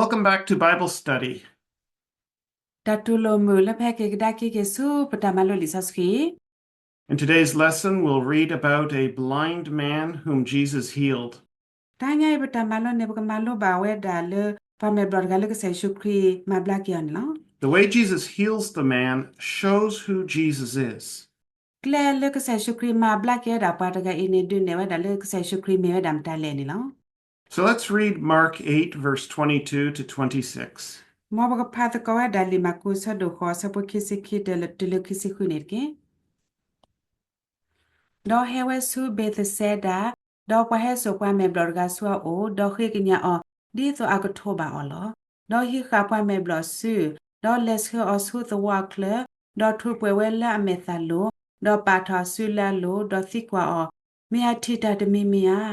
Welcome back to Bible study. တၢ်တူၢ်လိာ်မုာ်လၢပဟဲက့ၤကဒါက့ၤက့ၤဆူပတၢ်မၤလိလံာ်စီဆှံ. In today's lesson, we'll read about a blind man whom Jesus healed. တဟါညါအံၤပတၢ်မၤလိန့ၣ် ပကမၤလိဘၣ်ဝဲဒၣ်လၢ ပှၤမဲာ်ဘျီၣ်တဂၤလၢကစၢ်ယ့ၣ်ၡူးခရံာ်မၤဘျါက့ၤအီၤန့ၣ်လီၤ. The way Jesus heals the man shows who Jesus is. ကျဲလၢကစၢ်ယ့ၣ်ၡူးခရံာ်မၤဘျါက့ၤဝဲဒၣ်ပှၤတဂၤအံၤန့ၣ် ဒုးနဲၣ်ဝဲဒၣ်လၢကစၢ်ယ့ၣ်ၡူးခရံာ်မ့ၢ်ဝဲဒၣ်မတၤလဲၣ်န့ၣ်လီၤ. So let's read Mark eight, verse twenty-two to twenty-six. မ်ပကဖးသကိးဝဲဒၣ်လံာ်မၢ်ကူး အဆၢဒိၣ်ဃိး အဆၢဖိခံဆံခံ တုၤလၢခံဆံဃုန့ၣ်တက့ၢ်. ဒီးဟဲဝဲဆူဘ့းသစဲဒၤ, ဒီးပှၤဟဲစိာ်ပှၤမဲာ်ဘျီၣ်တဂၤဆူအအိၣ်, ဒီးဃ့ကညးအီၤ ဒ်သိးအကထိးဘၣ်အီၤလီၤ. ဒီးဟံးဃာ်ပှၤမဲာ်ဘျီၣ်စု, ဒီးလဲၤဆှၢအီၤဆူသဝီအချၢ, ဒီးထူးပှဲၤဝဲလၢအမဲာ်သၣ်လိၤ, ဒီးပာ်ထီၣ်အစုလၢအလိၤ, ဒီးသံကွၢ်အီၤ, မ့ၢ်အထံၣ်တၢ်တမံၤမ့ၢ်ဧါ.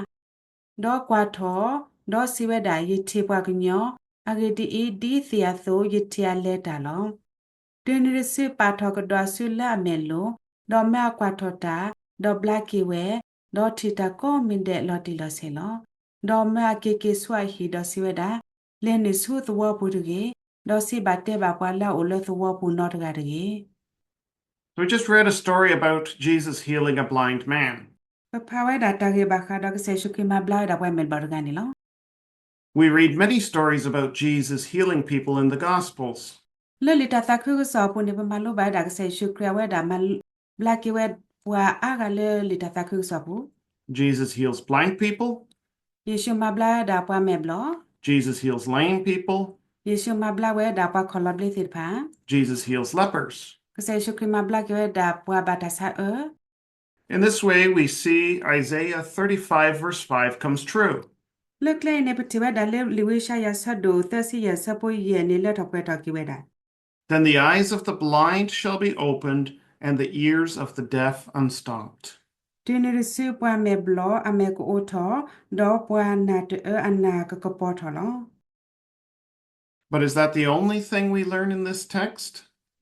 ဒီးကွၢ်ထီၣ်, ဒီးစံးဝဲဒၣ်, ယထံၣ်ပှၤကညီ, အဂ့ၢ်ဒ်အံၤ, ဒ်သ့ၣ်အသိး, ယထံၣ်အလဲၤတၢ်လီၤ. တုၤနုၤတစုပာ်ထီၣ်ကဒီးအစုလၢအမဲာ်လိၤ, ဒီးမၢအကွၢ်ထီၣ်တၢ်, ဒီးဘျါက့ၤဝဲ, ဒီးထံၣ်တၢ်ကိးမံၤဒဲးလီၤတံၢ်လီၤဆဲးလီၤ. ဒီးမၢအက့ၤက့ၤဆူအဟံၣ်, ဒီးစံးဝဲဒၣ်, လဲၤနုာ်ဆူသဝီပူၤတဂ့ၤ, ဒီးစံးဘၣ်တဲဘၣ်ပှၤလၢအအိၣ်လၢသဝီပူၤနီတဂၤတဂ့ၤ. So we just read a story about Jesus healing a blind man. ပဖးဝဲဒၣ်တၢ်ဂ့ၢ်ဘၣ်ဃးဒီးကစၢ်ယ့ၣ်ၡူးခရံာ်မၤဘျါဝဲဒၣ်ပှၤမဲာ်ဘျီၣ်တဂၤန့ၣ်လီၤ. We read many stories about Jesus healing people in the Gospels. လၢလံာ်တၢ်သးခုကစီၣ်အပူၤန့ၣ် ပမၤလိဘၣ်ဝဲဒၣ်ကစၢ်ယ့ၣ်ၡူးခရံာ်အဝဲဒၣ်မၤဘျါက့ၤဝဲပှၤအါဂၤလၢလံာ်တၢ်သးခုကစီၣ်ပူၤ. Jesus heals blind people. ယ့ၣ်ၡူးမၤဘျါဝဲဒၣ်ပှၤမဲာ်ဘျီၣ်. Jesus heals lame people. ယ့ၣ်ၡူးမၤဘျါဝဲဒၣ်ပှၤခီၣ်လီၤဘျ့သ့ၣ်တဖၣ်. Jesus heals lepers. ကစၢ်ယ့ၣ်ၡူးခရံာ်မၤဘျါက့ၤဝဲဒၣ်ပှၤဘၣ်တၢ်ဆါအၢ. In this way, we see Isaiah thirty-five, verse five comes true. လၢကျဲအံၤန့ၣ် ပထံၣ်ဝဲဒၣ်လၢလံာ်ဝံယၡါယၤ အဆၢဒိၣ်သၢဆံယဲၢ် အဆၢဖိယဲၢ်န့ၣ် လၢထီၣ်ပှဲၤထီၣ်က့ၤဝဲဒၣ်, Then the eyes of the blind shall be opened, and the ears of the deaf unstopped. တုၤနုၤတစုပှၤမဲာ်ဘျီၣ်အမဲာ်ကအိးထီၣ်, ဒီးပှၤနၢ်တအၢအနၢ်ကကပီၤထီၣ်လီၤ. But is that the only thing we learn in this text?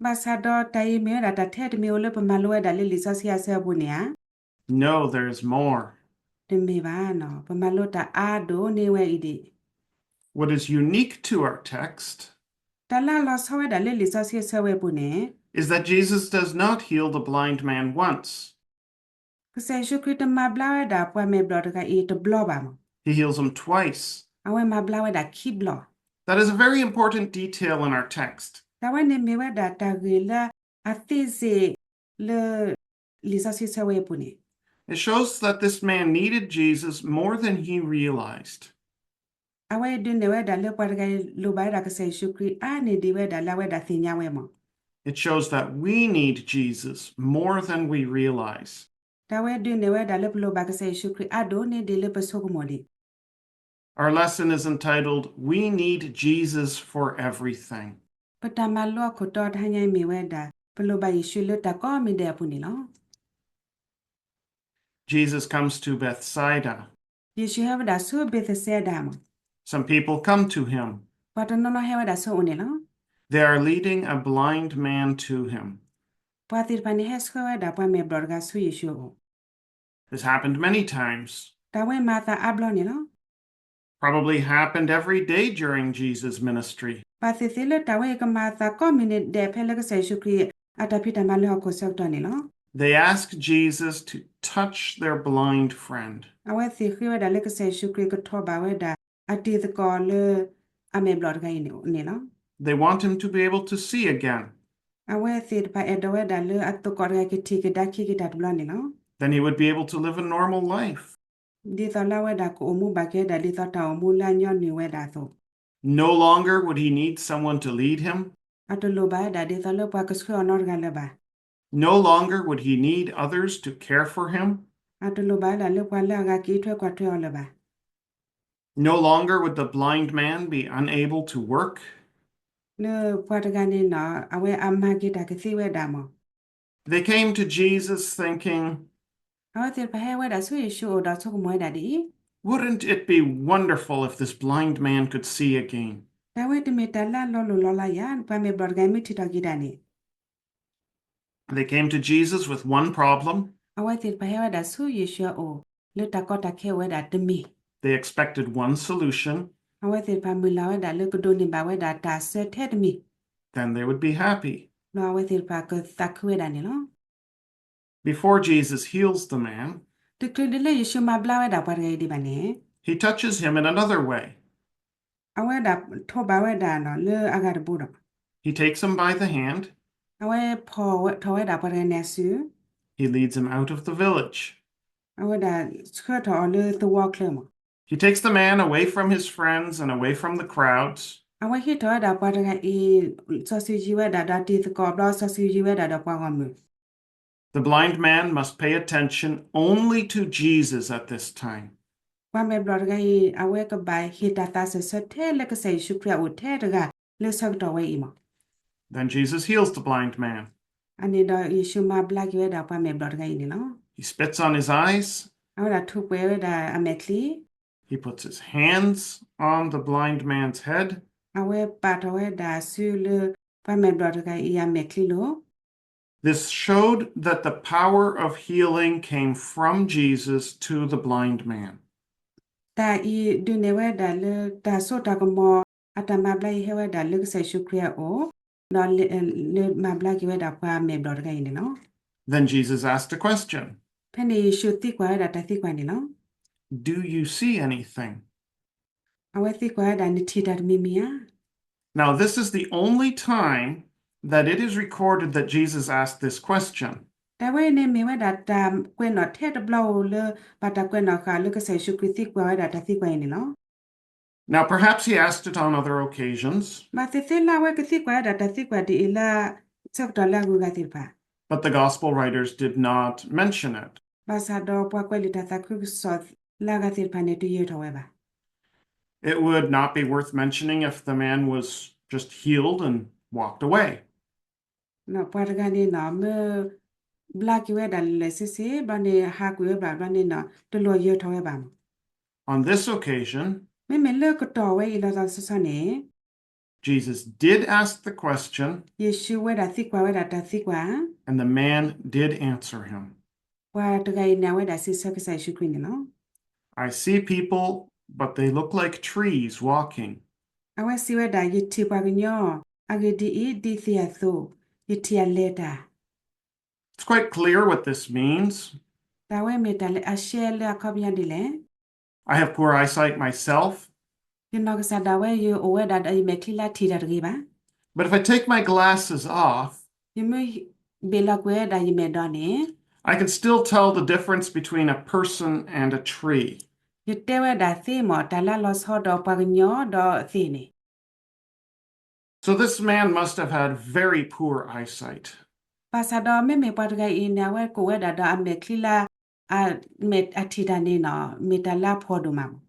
ဘၣ်ဆၣ်ဒီးတၢ်အံၤမ့ၢ်ဝဲဒၣ်တၢ်ထဲတမံၤဧိၤလၢပမၤလိဝဲဒၣ်လၢလံာ်စီဆှံအဆၢအပူၤန့ၣ်ဧါ. No, there is more. တမ့ၢ်ဘၣ်နီၤ, ပမၤလိတၢ်အါဒိၣ်န့ၢ်ဝဲအံၤဒံး. What is unique to our text တၢ်လၢအလီၤဆီဝဲဒၣ်လၢလံာ်စီဆှံအဆၢဝဲအပူၤန့ၣ် is that Jesus does not heal the blind man once. ကစၢ်ယ့ၣ်ၡူးခရံာ်တမၤဘျါဝဲဒၣ်ပှၤမဲာ်ဘျီၣ်တဂၤအံၤတဘျီဘၣ်မး, He heals him twice. အဝဲမၤဘျါဝဲဒၣ်ခံဘျီ. That is a very important detail in our text. တၢ်ဝဲန့ၣ်မ့ၢ်ဝဲဒၣ်တၢ်ဂ့ၢ်လၢအသ့စ့ၣ်လၢ လံာ်စီဆှံအဆၢဝဲအပူၤန့ၣ် It shows that this man needed Jesus more than he realized. အဝဲဒုးနဲၣ်ဝဲဒၣ်လၢပှၤတဂၤအံၤလိၣ်ဘၣ်ဝဲဒၣ်ကစၢ်ယ့ၣ်ၡူးခရံာ်အါန့ၢ်ဒံးဝဲဒၣ်လၢအဝဲဒၣ်သ့ၣ်ညါဝဲမး. It shows that we need Jesus more than we realize. တၢ်ဝဲဒုးနဲၣ်ဝဲဒၣ်လၢပလိၣ်ဘၣ်ကစၢ်ယ့ၣ်ၡူးခရံာ်အါဒိၣ်န့ၢ်ဒံးလၢပဆိကမိၣ်ဒံး Our lesson is entitled, We Need Jesus for Everything. ပတၢ်မၤလိအခိၣ်တီတဟါညါအံၤမ့ၢ်ဝဲဒၣ် ပလိၣ်ဘၣ်ယ့ၣ်ၡူးလၢတၢ်ကိးမံၤဒဲးအပူၤန့ၣ်လီၤ. Jesus comes to Bethsaida. ယ့ၣ်ၡူးဟဲဝဲဒၣ်ဆူဘ့းသစဲဒၤမး. Some people come to him. ပှၤတနီၤနီၤဟဲဝဲဒၣ်ဆူအအိၣ်န့ၣ်လီၤ. They are leading a blind man to him. ပှၤသ့ၣ်တဖၣ်န့ၣ်ဟဲဆှၢဝဲဒၣ်ပှၤမဲာ်ဘျီၣ်တဂၤဆူယ့ၣ်ၡူးအအိၣ်. This happened many times. တၢ်ဝဲမၤအသးအါဘျီန့ၣ်လီၤ. Probably happened every day during Jesus' ministry. ဘၣ်သ့ၣ်သ့ၣ်လၢတၢ်ဝဲအံၤကမၤအသးကိးမံၤဒဲးဖဲလၢကစၢ်ယ့ၣ်ၡူးခရံာ် အတၢ်ဖံးတၢ်မၤလၢဟီၣ်ခိၣ်ဆၢကတီၢ်န့ၣ်လီၤ. They ask Jesus to touch their blind friend. အဝဲသ့ၣ်ဃ့ဝဲဒၣ်လၢကစၢ်ယ့ၣ်ၡူးခရံာ်ကထိးဘၣ်ဝဲဒၣ် အတံၤသကိးလၢ အမဲာ်ဘျီၣ်တဂၤအံၤန့ၣ်လီၤ. They want him to be able to see again. အဝဲသ့ၣ်တဖၣ်အဲၣ်ဒိးဝဲဒၣ်လၢအသကိးတဂၤကထံၣ်ကဒါခံက့ၤတၢ်တဘျီန့ၣ်လီၤ. Then he would be able to live a normal life. ဒ်သိးလၢအဝဲဒၣ်ကအိၣ်မူဘၣ်က့ၤဝဲဒၣ်ဒ်သိးတၢ်အိၣ်မူလၢအညီနုၢ်ဝဲဒၣ်အသိး. No longer would he need someone to lead him. အတလိၣ်ဘၣ်ဝဲဒၣ်ဒ်သိးလၢပှၤကဆှၢအီၤနီတဂၤလၢၤဘၣ်. No longer would he need others to care for him. အတလိၣ်ဘၣ်ဝဲဒၣ်လၢပှၤလၢအဂၤက့ၤထွဲကွၢ်ထွဲအီၤလၢၤဘၣ်. No longer would the blind man be unable to work. လၢပှၤတဂၤန့ၣ်နီၤ အဝဲအမၤက့ၤတၢ်ကသ့ဝဲဒၣ်မး. They came to Jesus thinking, အဝဲသ့ၣ်တဖၣ်ဟဲဝဲဒၣ်ဆူယ့ၣ်ၡူးအအိၣ်ဒီးဆိကမိၣ်ဝဲဒၣ်ဒ်အံၤ, Wouldn't it be wonderful if this blind man could see again? တၢ်ဝဲတမ့ၢ်တၢ်လၢအလီၤလိၢ်လီၤလးယၤ ပှၤမဲာ်ဘျီၣ်တဂၤမ့ၢ်ထံၣ်ထီၣ်က့ၤတၢ်န့ၣ်. They came to Jesus with one problem. အဝဲသ့ၣ်တဖၣ်ဟဲဝဲဒၣ်ဆူယ့ၣ်ၡူးအအိၣ် လၢတၢ်ကီတၢ်ခဲအိၣ်ဝဲဒၣ်တမံၤ. They expected one solution. အဝဲသ့ၣ်တဖၣ်မုၢ်လၢ်ဝဲဒၣ်လၢကဒိးန့ၢ်ဘၣ်ဝဲဒၣ်တၢ်ဆၢထဲတမံၤ, then they would be happy. ဒီးအဝဲသ့ၣ်တဖၣ်ကသးခုဝဲဒၣ်န့ၣ်လီၤ. Before Jesus heals the man, တချုးဒ်လၢယ့ၣ်ၡူးမၤဘျါဝဲဒၣ်ပှၤတဂၤအံၤဒံးဘၣ်န့ၣ်, he touches him in another way. အဝဲဒၣ်ထိးဘၣ်ဝဲဒၣ်နီၤလၢအဂၤတဘိဒီး, he takes him by the hand. အဝဲဖီၣ်ထီၣ်ဝဲဒၣ်ပှၤတဂၤန့ၣ်အစု, he leads him out of the village. အဝဲဒၣ်ဆှၢထီၣ်အီၤလၢသဝီချၢမး. He takes the man away from his friends and away from the crowds. အဝဲဟ့ၣ်ထီၣ်ဝဲဒၣ်ပှၤတဂၤအံၤ, စီၤစုၤယံၤဝဲဒၣ်ဒီးတံၤသကိးဘျီ စီၤစုၤယံၤဝဲဒၣ်ဒီးပှၤဂီၢ်မုၢ်. The blind man must pay attention only to Jesus at this time. ပှၤမဲာ်ဘျီၣ်တဂၤအံၤ အဝဲကဘၣ်ဟ့ၣ်တၢ်သးစၢၢ်ဆၢထဲလၢကစၢ်ယ့ၣ်ၡူးခရံာ်အအိၣ်ထဲတဂၤလၢဆၢကတီၢ်ဝဲအံၤမး. Then Jesus heals the blind man. အန့ၣ်ဒီးယ့ၣ်ၡူးမၤဘျါက့ၤဝဲဒၣ်ပှၤမဲာ်ဘျီၣ်တဂၤအံၤန့ၣ်လီၤ. He spits on his eyes. အဝဲဒၣ်ထူးပှဲၤဝဲဒၣ်အမဲာ်ချံ. He puts his hands on the blind man's head. အဝဲပာ်ထီၣ်ဝဲဒၣ်အစုလၢပှၤမဲာ်ဘျီၣ်တဂၤအံၤအမဲာ်ချံလိၤ. This showed that the power of healing came from Jesus to the blind man. တၢ်အံၤဒုးနဲၣ်ဝဲဒၣ်လၢတၢ်စိတၢ်ကမီၤ အတၢ်မၤဘျါအံၤဟဲဝဲဒၣ်လၢကစၢ်ယ့ၣ်ၡူးခရံာ်အအိၣ်, ဒီးလၢမၤဘျါက့ၤဝဲဒၣ်ပှၤမဲာ်ဘျီၣ်တဂၤအံၤန့ၣ်လီၤ. Then Jesus asked a question. ဖဲန့ၣ်ယ့ၣ်ၡူးသံကွၢ်ဝဲဒၣ်တၢ်သံကွၢ်န့ၣ်လီၤ. Do you see anything? အဝဲသံကွၢ်ဝဲဒၣ် နထံၣ်တၢ်တမံၤမံၤဧါ. Now, this is the only time that it is recorded that Jesus asked this question. တၢ်ဝဲအံၤန့ၣ်မ့ၢ်ဝဲဒၣ် တၢ်ကွဲးနီၣ်ထဲတဘျီဧိၤလၢ ဘၣ်တၢ်ကွဲးနီၣ်ဃာ်လၢကစၢ်ယ့ၣ်ၡူးခရံာ်သံကွၢ်ဝဲဒၣ်တၢ်သံကွၢ်အံၤန့ၣ်လီၤ. Now, perhaps he asked it on other occasions, ဘၣ်သ့ၣ်သ့ၣ်လၢအဝဲကသံကွၢ်ဝဲဒၣ်တၢ်သံကွၢ်ဒ်အံၤလၢ ဆၢကတီၢ်လၢအဂုၤအဂၤသ့ၣ်တဖၣ်, but the gospel writers did not mention it. ဘၣ်ဆၣ်ဒီးပှၤကွဲးလံာ်တၢ်သးခုကစီၣ်လၢအဂၤသ့ၣ်တဖၣ်န့ၣ် တယၢၤထီၣ်ဝဲဘၣ်. It would not be worth mentioning if the man was just healed and walked away. ပှၤတဂၤန့ၣ်နီၤ မ့ၢ်ဘျါက့ၤဝဲဒၣ်လၢာ်လၢာ်ဆ့ဆ့ ဘျီန့ၣ် ဟးကွံာ်ဝဲဘၣ် ဘျီန့ၣ်နီၤ တလိၣ်ယၢၤထီၣ်ဝဲဘၣ်မး. On this occasion, မ့မ့ၢ်လၢကတီၢ်ဝဲအံၤလီၤဆီဆီန့ၣ် Jesus did ask the question, ယ့ၣ်ၡူးဝဲဒၣ်သံကွၢ်ဝဲဒၣ်တၢ်သံကွၢ်, and the man did answer him. ပှၤတဂၤအံၤန့ၣ် အဝဲဒၣ်စံးဆၢကစၢ်ယ့ၣ်ၡူးခရံာ်န့ၣ်လီၤ. I see people, but they look like trees walking. အဝဲစံးဝဲဒၣ် ယထံၣ်ပှၤကညီ အဂ့ၢ်ဒ်အံၤ ဒ်သ့ၣ်အသိး ယထံၣ်အလဲၤတၢ်. It's quite clear what this means. တၢ်ဝဲမ့ၢ်တၢ်လၢအရှဲလၢအခီပညီဒ်လဲၣ်. I have poor eyesight myself. ယနီၢ်ကစၢ်ဒၣ်ဝဲ ယအိၣ်ဝဲဒၣ်ဒီးယမဲာ်ချံလၢထံၣ်တၢ်တဂ့ၤဘၣ်. But if I take my glasses off, ယမ့ၢ်ဘ့ၣ်လီၤကွံာ်ဝဲဒၣ်ယမဲာ်ဒီးန့ၣ် I can still tell the difference between a person and a tree. ယတဲဝဲဒၣ်သ့မး တၢ်လၢလီၤဆီဒီးပှၤကညီဒီးသ့ၣ်န့ၣ်. So this man must have had very poor eyesight. ဘၣ်ဆၣ်ဒီးမ့မ့ၢ်ပှၤတဂၤအံၤန့ၣ် အဝဲကအိၣ်ဝဲဒၣ်ဒီးအမဲာ်ချံလၢ အမဲာ်အထံၣ်တၢ်န့ၣ်နီၤ မ့ၢ်တၢ်လၢအဖှီၣ်ဒိၣ်မးမး.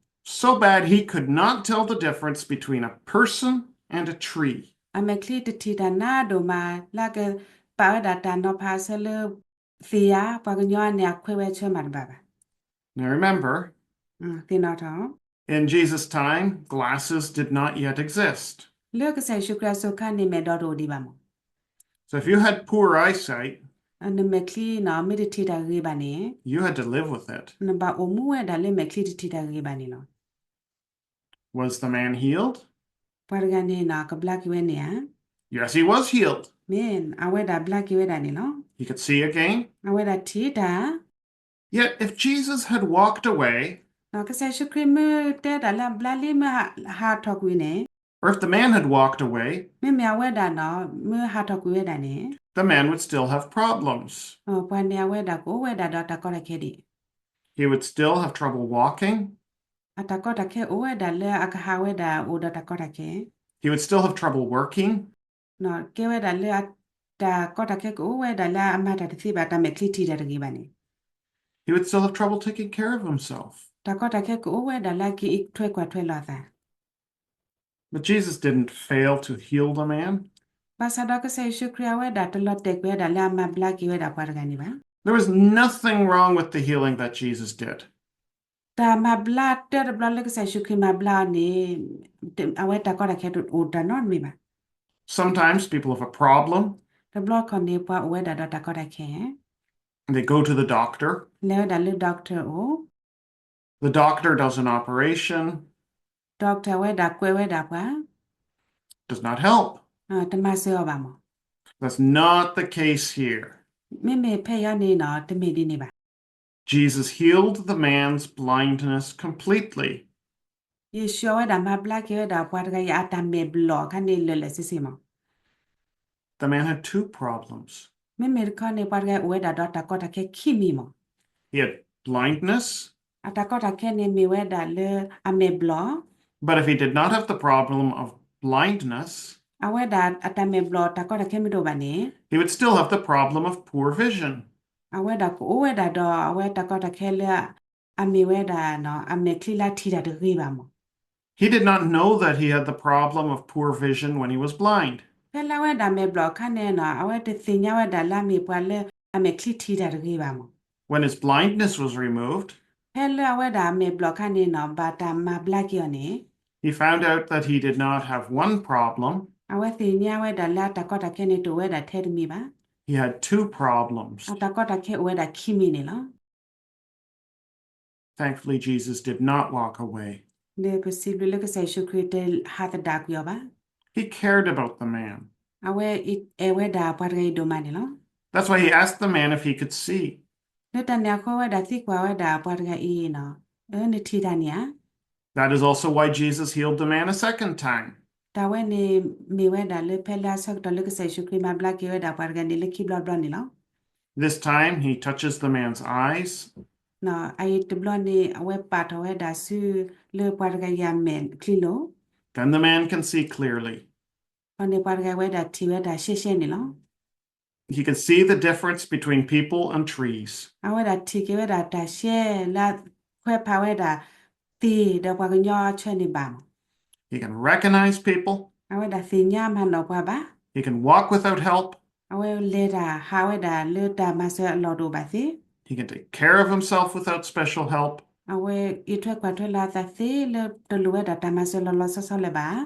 So bad he could not tell the difference between a person and a tree. အမဲာ်ချံတထံၣ်တၢ်နးဒိၣ်မး လၢအကပာ်ဝဲဒၣ်တၢ်နီၤဖးအဆၢလၢ သ့ၣ်ဧါ ပှၤကညီန့ၣ် အခွဲးဝဲဆၢမးတဘၣ်ဘၣ်. Now remember, သ့ၣ်နီၣ်ထီၣ် in Jesus' time, glasses did not yet exist. လၢကစၢ်ယ့ၣ်ၡူးခရံာ်အစိၤအခါန့ၣ် မဲာ်ဒီးတအိၣ်ဒံးဘၣ်မး. So if you had poor eyesight, နမဲာ်ချံနီၤ မ့ၢ်တထံၣ်တၢ်ဂ့ၤဘၣ်န့ၣ် you had to live with it. နဘၣ်အိၣ်မူဝဲဒၣ်လၢမဲာ်ချံတထံၣ်တၢ်ဂ့ၤဘၣ်န့ၣ်လီၤ. Was the man healed? ပှၤတဂၤန့ၣ်နီၤ ကဘျါက့ၤဝဲန့ၣ်ဧါ. Yes, he was healed. မ့ၢ်အဝဲဒၣ်ဘျါက့ၤဝဲဒၣ်န့ၣ်လီၤ. He could see again. အဝဲဒၣ်ထံၣ်တၢ် Yet if Jesus had walked away, ကစၢ်ယ့ၣ်ၡူးခရံာ်မ့ၢ်တဲတၢ်လၢအဘျါလံ မ့ၢ်ဟးထီၣ်ကွံာ်န့ၣ် or if the man had walked away, မ့မ့ၢ်အဝဲဒၣ်နီၤ မ့ၢ်ဟးထီၣ်ကွံာ်ဝဲဒၣ်န့ၣ် the man would still have problems. ပှၤန့ၣ်အဝဲဒၣ်ကအိၣ်ဝဲဒၣ်ဒီးတၢ်ကီတၢ်ခဲဒံး. He would still have trouble walking. အတၢ်ကီတၢ်ခဲအိၣ်ဝဲဒၣ်လၢအကဟးဝဲဒၣ်အိၣ်ဒီးတၢ်ကီတၢ်ခဲ He would still have trouble working. ကဲဝဲဒၣ်လၢအတၢ်ကီတၢ်ခဲကအိၣ်ဝဲဒၣ်လၢအမၤတၢ်တသ့ဘၣ် တၢ်မဲာ်ချံထံၣ်တၢ်တဂ့ၤဘၣ်န့ၣ် He would still have trouble taking care of himself. တၢ်ကီတၢ်ခဲကအိၣ်ဝဲဒၣ်လၢအကအံးထွဲကွၢ်ထွဲလိာ်အသး But Jesus didn't fail to heal the man. ဘၣ်ဆၣ်ဒီးကစၢ်ယ့ၣ်ၡူးခရံာ်အဝဲဒၣ်တလီၤတဲာ်ကွံာ်ဝဲဒၣ်လၢအမၤဘျါက့ၤဝဲဒၣ်ပှၤတဂၤန့ၣ်ဘၣ်. There was nothing wrong with the healing that Jesus did. တၢ်မၤဘျါတၢတဘျီလၢကစၢ်ယ့ၣ်ၡူးခရံာ်မၤဘျါအီၤန့ၣ် အဝဲတၢ်ကီတၢ်ခဲတအိၣ်တၢ်နီတမံၤဘၣ်. Sometimes people have a problem. တဘျီခီန့ၣ် ပှၤအိၣ်ဝဲဒၣ်ဒီးတၢ်ကီတၢ်ခဲ They go to the doctor. လဲၤဝဲဒၣ်လၢ doctor အိၣ် The doctor does an operation. doctor ဝဲဒၣ်ကွဲးဝဲဒၣ်ပှၤ does not help. တမၤစၢၤအီၤဘၣ်မး. That's not the case here. မ့မ့ၢ်ဖဲအံၤန့ၣ်နီၤ တမ့ၢ်ဒ်န့ၣ်ဘၣ်. Jesus healed the man's blindness completely. ယ့ၣ်ၡူးအဝဲဒၣ်မၤဘျါက့ၤဝဲဒၣ်ပှၤတဂၤအံၤအတၢ်မဲာ်ဘျီၣ်အခါန့ၣ်လၢာ်လၢာ်ဆ့ဆ့မး. The man had two problems. မ့မ့ၢ်တခီန့ၣ် ပှၤတဂၤအံၤအိၣ်ဝဲဒၣ်ဒီးတၢ်ကီတၢ်ခဲခံမံၤမး. He had blindness. အတၢ်ကီတၢ်ခဲန့ၣ်မ့ၢ်ဝဲဒၣ်လၢအမဲာ်ဘျီၣ် But if he did not have the problem of blindness, အဝဲဒၣ်အတၢ်မဲာ်ဘျီၣ်တၢ်ကီတၢ်ခဲမ့ၢ်တအိၣ်ဘၣ်န့ၣ် he would still have the problem of poor vision. အဝဲဒၣ်ကအိၣ်ဝဲဒၣ်ဒီးအဝဲတၢ်ကီတၢ်ခဲလၢ အမ့ၢ်ဝဲဒၣ် အမဲာ်ချံလၢထံၣ်တၢ်တဂ့ၤဘၣ်မး. He did not know that he had the problem of poor vision when he was blind. ဖဲလၢအဝဲဒၣ်မဲာ်ဘျီၣ်အခါန့ၣ်နီၤ အဝဲတသ့ၣ်ညါဝဲဒၣ်လၢအမ့ၢ်ပှၤလၢအမဲာ်ချံထံၣ်တၢ်တဂ့ၤဘၣ်မး. When his blindness was removed, ဖဲလၢအဝဲဒၣ်အမဲာ်ဘျီၣ်အခါန့ၣ်နီၤ ဘၣ်တၢ်မၤဘျါက့ၤအီၤန့ၣ် he found out that he did not have one problem. အဝဲသ့ၣ်ညါဝဲဒၣ်လၢအတၢ်ကီတၢ်ခဲန့ၣ်တအိၣ်ဝဲဒၣ်ထဲတမံၤဘၣ်. He had two problems. အတၢ်ကီတၢ်ခဲအိၣ်ဝဲဒၣ်ခံမံၤန့ၣ်လီၤ. Thankfully, Jesus did not walk away. ဒီးပစံးဘျုးလၢကစၢ်ယ့ၣ်ၡူးခရံာ်တဟးသဒၣ်ကွံာ်အီၤဘၣ်. He cared about the man. အဝဲအဲၣ်ဝဲဒၣ်ပှၤတဂၤအံၤဒိၣ်မးန့ၣ်လီၤ. That's why he asked the man if he could see. လၢတၢ်န့ၣ်အဃိဝဲဒၣ်သံကွၢ်ဝဲဒၣ်ပှၤတဂၤအံၤနီၤ နထံၣ်တၢ်န့ၣ်ဧါ. That is also why Jesus healed the man a second time. တၢ်ဝဲန့ၣ်မ့ၢ်ဝဲဒၣ်လၢဖဲလၢအဆၢကတီၢ်လၢကစၢ်ယ့ၣ်ၡူးခရံာ်မၤဘျါက့ၤဝဲဒၣ်ပှၤတဂၤန့ၣ်လၢခံဘျီတဘျီန့ၣ်လီၤ. This time he touches the man's eyes. အအံၤတဘျီန့ၣ် အဝဲပာ်ထီၣ်ဝဲဒၣ်ဆူလၢပှၤတဂၤအံၤအမဲာ်ချံလိၤ Then the man can see clearly. အန့ၣ်ပှၤတဂၤဝဲဒၣ်ထံၣ်ဝဲဒၣ်ရှဲရှဲန့ၣ်လီၤ. He can see the difference between people and trees. အဝဲဒၣ်ထံၣ်က့ၤဝဲဒၣ်တၢ်ရှဲလၢခွဲးဖးဝဲဒၣ် သ့ၣ်ဒီးပှၤကညီအဆၢန့ၣ်ဘၣ်မး. He can recognize people. အဝဲဒၣ်သ့ၣ်ညါမၤနီၣ်ပှၤဘၣ်. He can walk without help. အဝဲလဲၤတၢ်ဟးဝဲဒၣ်လၢတၢ်မၤစၢၤအလီၢ်တအိၣ်ဘၣ်သ့. He can take care of himself without special help. အဝဲအံးထွဲကွၢ်ထွဲလၢအသးသ့လၢတလိၣ်ဝဲဒၣ်တၢ်မၤစၢၤလီၤလီၤဆီဆီလၢၤဘၣ်.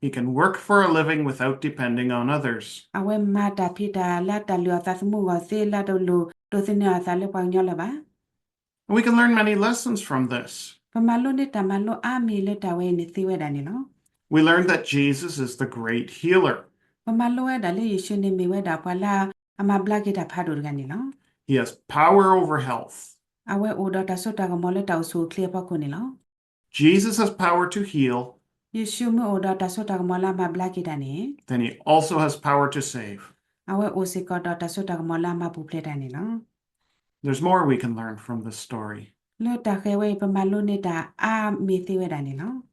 He can work for a living without depending on others. အဝဲမၤတၢ်ဖံးတၢ်လၢတၢ်လုၢ်အီၣ်သးသမူအဂီၢ်သ့လၢတလိၣ်ဒိးသန့ၤအီၣ်အသးလၢပှၤကညီလၢၤဘၣ်. And we can learn many lessons from this. ပမၤလိန့ၢ်တၢ်မၤလိအါမံၤလၢတၢ်ဝဲအံၤန့ၣ်သ့ဝဲဒၣ်န့ၣ်လီၤ. We learn that Jesus is the great healer. ပမၤလိဝဲဒၣ်လၢယ့ၣ်ၡူးန့ၣ်မ့ၢ်ဝဲဒၣ်ပှၤလၢအမၤဘျါက့ၤတၢ်ဖးဒိၣ်တဂၤန့ၣ်လီၤ. He has power over health. အဝဲအိၣ်ဒီးတၢ်စိတၢ်ကမီၤလၢတၢ်အိၣ်ဆူၣ်အိၣ်ချ့အဖီခိၣ်န့ၣ်လီၤ. Jesus has power to heal. ယ့ၣ်ၡူးမ့ၢ်အိၣ်ဒီးတၢ်စိတၢ်ကမီၤလၢအမၤဘျါက့ၤတၢ်န့ၣ် Then he also has power to save. အဝဲအိၣ်စ့ၢ်ကီးဒီးတၢ်စိတၢ်ကမီၤလၢအမၤပူၤဖျဲးတၢ်န့ၣ်လီၤ. There's more we can learn from this story. လၢတၢ်ဃဲၤဝဲအံၤ ပမၤလိန့ၢ်တၢ်အါမံၤသ့ဝဲဒၣ်န့ၣ်လီၤ.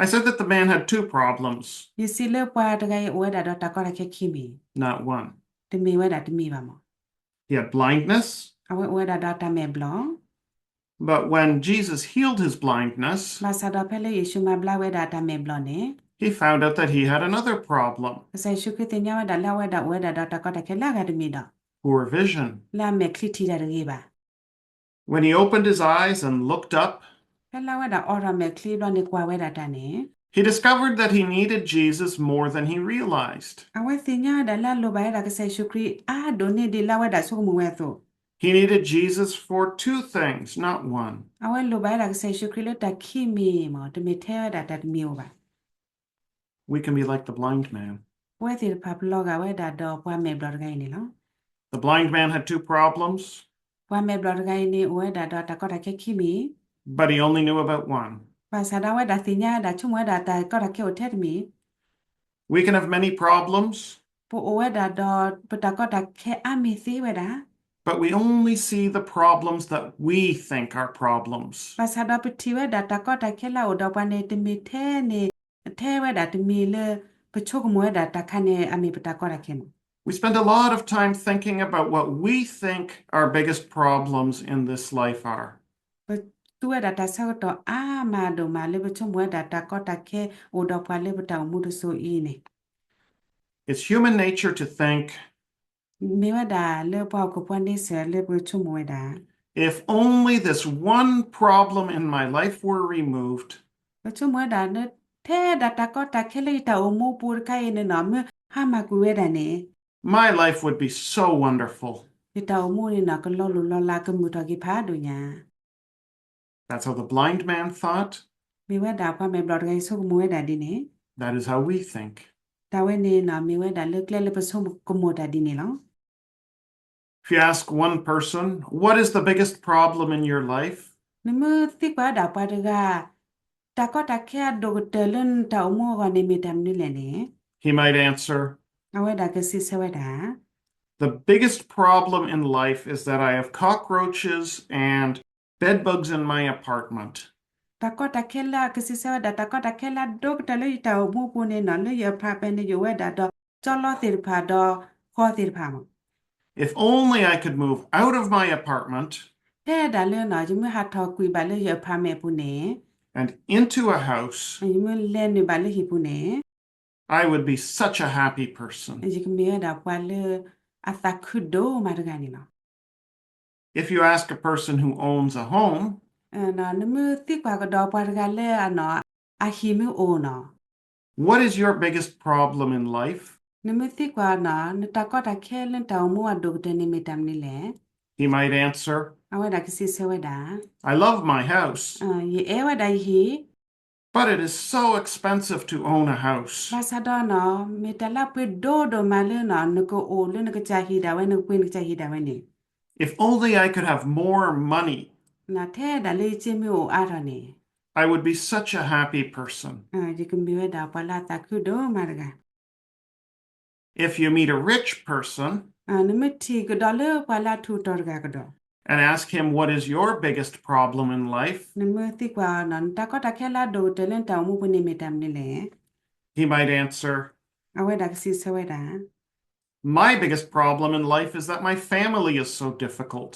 I said that the man had two problems. ယစံးလၢပှၤတဂၤအံၤအိၣ်ဝဲဒၣ်ဒီးတၢ်ကီတၢ်ခဲခံမံၤ, Not one. တမ့ၢ်ဝဲဒၣ်တမံၤဘၣ်မး. He had blindness. အဝဲအိၣ်ဝဲဒၣ်ဒီးတၢ်မဲာ်ဘျီၣ် But when Jesus healed his blindness, ဘၣ်ဆၣ်ဒီးဖဲလၢယ့ၣ်ၡူးမၤဘျါဝဲဒၣ်တၢ်မဲာ်ဘျီၣ်န့ၣ်, he found out that he had another problem. ကစၢ်ယ့ၣ်ၡူးခရံာ်သ့ၣ်ညါဝဲဒၣ်လၢအဝဲဒၣ်အိၣ်ဝဲဒၣ်ဒီးတၢ်ကီတၢ်ခဲလၢအဂၤတမံၤဒီး, Poor vision. လၢအမဲာ်ချံထံၣ်တၢ်တဂ့ၤဘၣ်. When he opened his eyes and looked up, ဖဲလၢအဝဲဒၣ်အိးထီၣ်မဲာ်ချံဘျီန့ၣ် ကွၢ်ဝဲဒၣ်တၢ်န့ၣ်, he discovered that he needed Jesus more than he realized. အဝဲသ့ၣ်ညါဝဲဒၣ်လၢအလိၣ်ဘၣ်ဝဲဒၣ်ကစၢ်ယ့ၣ်ၡူးခရံာ်အါဒိၣ်န့ၢ်ဒံးလၢအဝဲဒၣ်ဆိကမိၣ်ဝဲအသိး He needed Jesus for two things, not one. အဝဲလိၣ်ဘၣ်ဝဲဒၣ်ကစၢ်ယ့ၣ်ၡူးခရံာ်လၢတၢ်ခံမံၤမး, တမ့ၢ်ထဲဝဲဒၣ်တၢ်တမံၤဧိၤဘၣ်. We can be like the blind man. ပဝဲသ့ၣ်တဖၣ်ပလီၤဂာ်ဝဲဒၣ်ဒီးပှၤမဲာ်ဘျီၣ်တဂၤအံၤန့ၣ်လီၤ. The blind man had two problems, ပှၤမဲာ်ဘျီၣ်တဂၤအံၤန့ၣ် အိၣ်ဝဲဒၣ်ဒီးတၢ်ကီတၢ်ခဲခံမံၤ, but he only knew about one. ဘၣ်ဆၣ်ဒီးအဝဲဒၣ်သ့ၣ်ညါဝဲဒၣ် ဆိကမိၣ်ဝဲဒၣ်တၢ်ကီတၢ်ခဲအိၣ်ထဲတမံၤ We can have many problems, ပအိၣ်ဝဲဒၣ်ဒီးပတၢ်ကီတၢ်ခဲအါမံၤသ့ဝဲဒၣ်, but we only see the problems that we think are problems. ဘၣ်ဆၣ်ဒီးပထံၣ်ဝဲဒၣ်တၢ်ကီတၢ်ခဲလၢအအိၣ်ဒီးပှၤန့ၣ် တမ့ၢ်ထဲန့ၣ် ထဲဝဲဒၣ်တမံၤလၢ ပဆိကမိၣ်ဝဲဒၣ်တၢ်ခါန့ၣ်အမ့ၢ်ပတၢ်ကီတၢ်ခဲမး. We spend a lot of time thinking about what we think our biggest problems in this life are. ပသူဝဲဒၣ်တၢ်ဆၢကတီၢ်အါမးဒိၣ်မး လၢပဆိကမိၣ်ဝဲဒၣ်တၢ်ကီတၢ်ခဲအိၣ်ဒီးပှၤလၢပတၢ်အိၣ်မူတစိၤအံၤန့ၣ်, It's human nature to think, မ့ၢ်ဝဲဒၣ်လၢပှၤဟီၣ်ခိၣ်ဖိန့ဆၢၣ်လၢပဆိကမိၣ်ဝဲဒၣ်, if only this one problem in my life were removed, ပဆိကမိၣ်ဝဲဒၣ်လၢ ထဲဒၣ်တၢ်ကီတၢ်ခဲလၢယတၢ်အိၣ်မူပူၤတခါအံၤန့ၣ်နီၤ မ့ၢ်ဟါမၢ်ကွံာ်ဝဲဒၣ်န့ၣ်, my life would be so wonderful. ယတၢ်အိၣ်မူန့ၣ်နီၤ ကလီၤလိၢ်လီၤလး ကမုာ်ထီၣ်က့ၤဖးဒိၣ်ညါ. That's how the blind man thought. မ့ၢ်ဝဲဒၣ်ပှၤမဲာ်ဘျီၣ်တဂၤအံၤဆိကမိၣ်ဝဲဒၣ်ဒ်န့ၣ်. That is how we think. တၢ်ဝဲန့ၣ်နီၤ မ့ၢ်ဝဲဒၣ်လၢကျဲလၢပဆိကမိၣ်တၢ်ဒ်န့ၣ်လီၤ. If you ask one person, "What is the biggest problem in your life?" နမ့ၢ်သံကွၢ်ဝဲဒၣ်ပှၤတဂၤ တၢ်ကီတၢ်ခဲအဒိၣ်ကတၢၢ်လၢနတၢ်အိၣ်မူအဂီၢ်န့ၣ် မ့ၢ်တၢ်မနုၤလဲၣ်န့ၣ်, he might answer, အဝဲဒၣ်ကစံးဆၢဝဲဒၣ်, The biggest problem in life is that I have cockroaches and bedbugs in my apartment. တၢ်ကီတၢ်ခဲလၢအကစံးဆၢဝဲဒၣ် တၢ်ကီတၢ်ခဲလၢအဒိၣ်ကတၢၢ်လၢယတၢ်အိၣ်မူပူၤန့ၣ်နီၤ လၢယ apartment န့ၣ် ယအိၣ်ဝဲဒၣ်ဒီး ကၠီလီသ့ၣ်တဖၣ်ဒီး ဃီသ့ၣ်တဖၣ်မး. If only I could move out of my apartment ထဲဒၣ်လၢနီၤ ယမ့ၢ်ဟးထီၣ်ကွံာ်ဘၣ်လၢယ apartment ပူၤန့ၣ်, and into a house, ယမ့ၢ်လဲၤနုာ်ဘၣ်လၢဟံၣ်ပူၤန့ၣ်, I would be such a happy person. ယကမ့ၢ်ဝဲဒၣ်ပှၤလၢအသးခုဒိၣ်မးတဂၤန့ၣ်လီၤ. If you ask a person who owns a home, နမ့ၢ်သံကွၢ်ကဒီးပှၤတဂၤလၢအနီၤ အဟံၣ်မ့ၢ်အိၣ်နီၤ, What is your biggest problem in life? နမ့ၢ်သံကွၢ်နီၤ နတၢ်ကီတၢ်ခဲလၢနတၢ်အိၣ်မူအဒိၣ်ကတၢၢ်န့ၣ်မ့ၢ်တၢ်မနုၤလဲၣ်, he might answer, အဝဲဒၣ်ကစံးဆၢဝဲဒၣ်, I love my house, ယအဲၣ်ဝဲဒၣ်ယဟံၣ်, but it is so expensive to own a house. ဘၣ်ဆၣ်ဒီးနီၤ မ့ၢ်တၢ်လၢအပှ့ၤဒိၣ်ဒိၣ်မးလၢနီၤ နကအိၣ်လၢနကစၢ်ဟံၣ်ဒၣ်ဝဲ နကပှ့ၤနကစၢ်ဟံၣ်ဒၣ်ဝဲန့ၣ်, If only I could have more money, နီၤ ထဲဒၣ်လၢယစ့မ့ၢ်အိၣ်အါထီၣ်န့ၣ်, I would be such a happy person. ယကမ့ၢ်ဝဲဒၣ်ပှၤလၢအသးခုဒိၣ်မးတဂၤ. If you meet a rich person နမ့ၢ်ထံၣ်ကဒီးလၢပှၤလၢအထူးတီၤတဂၤကဒီး, and ask him, What is your biggest problem in life? နမ့ၢ်သံကွၢ်အီၤနီၤ နတၢ်ကီတၢ်ခဲလၢအဒိၣ်ကတၢၢ်လၢနတၢ်အိၣ်မူပူၤန့ၣ်မ့ၢ်တၢ်မနုၤလဲၣ်, he might answer, အဝဲဒၣ်ကစံးဆၢဝဲဒၣ်, My biggest problem in life is that my family is so difficult.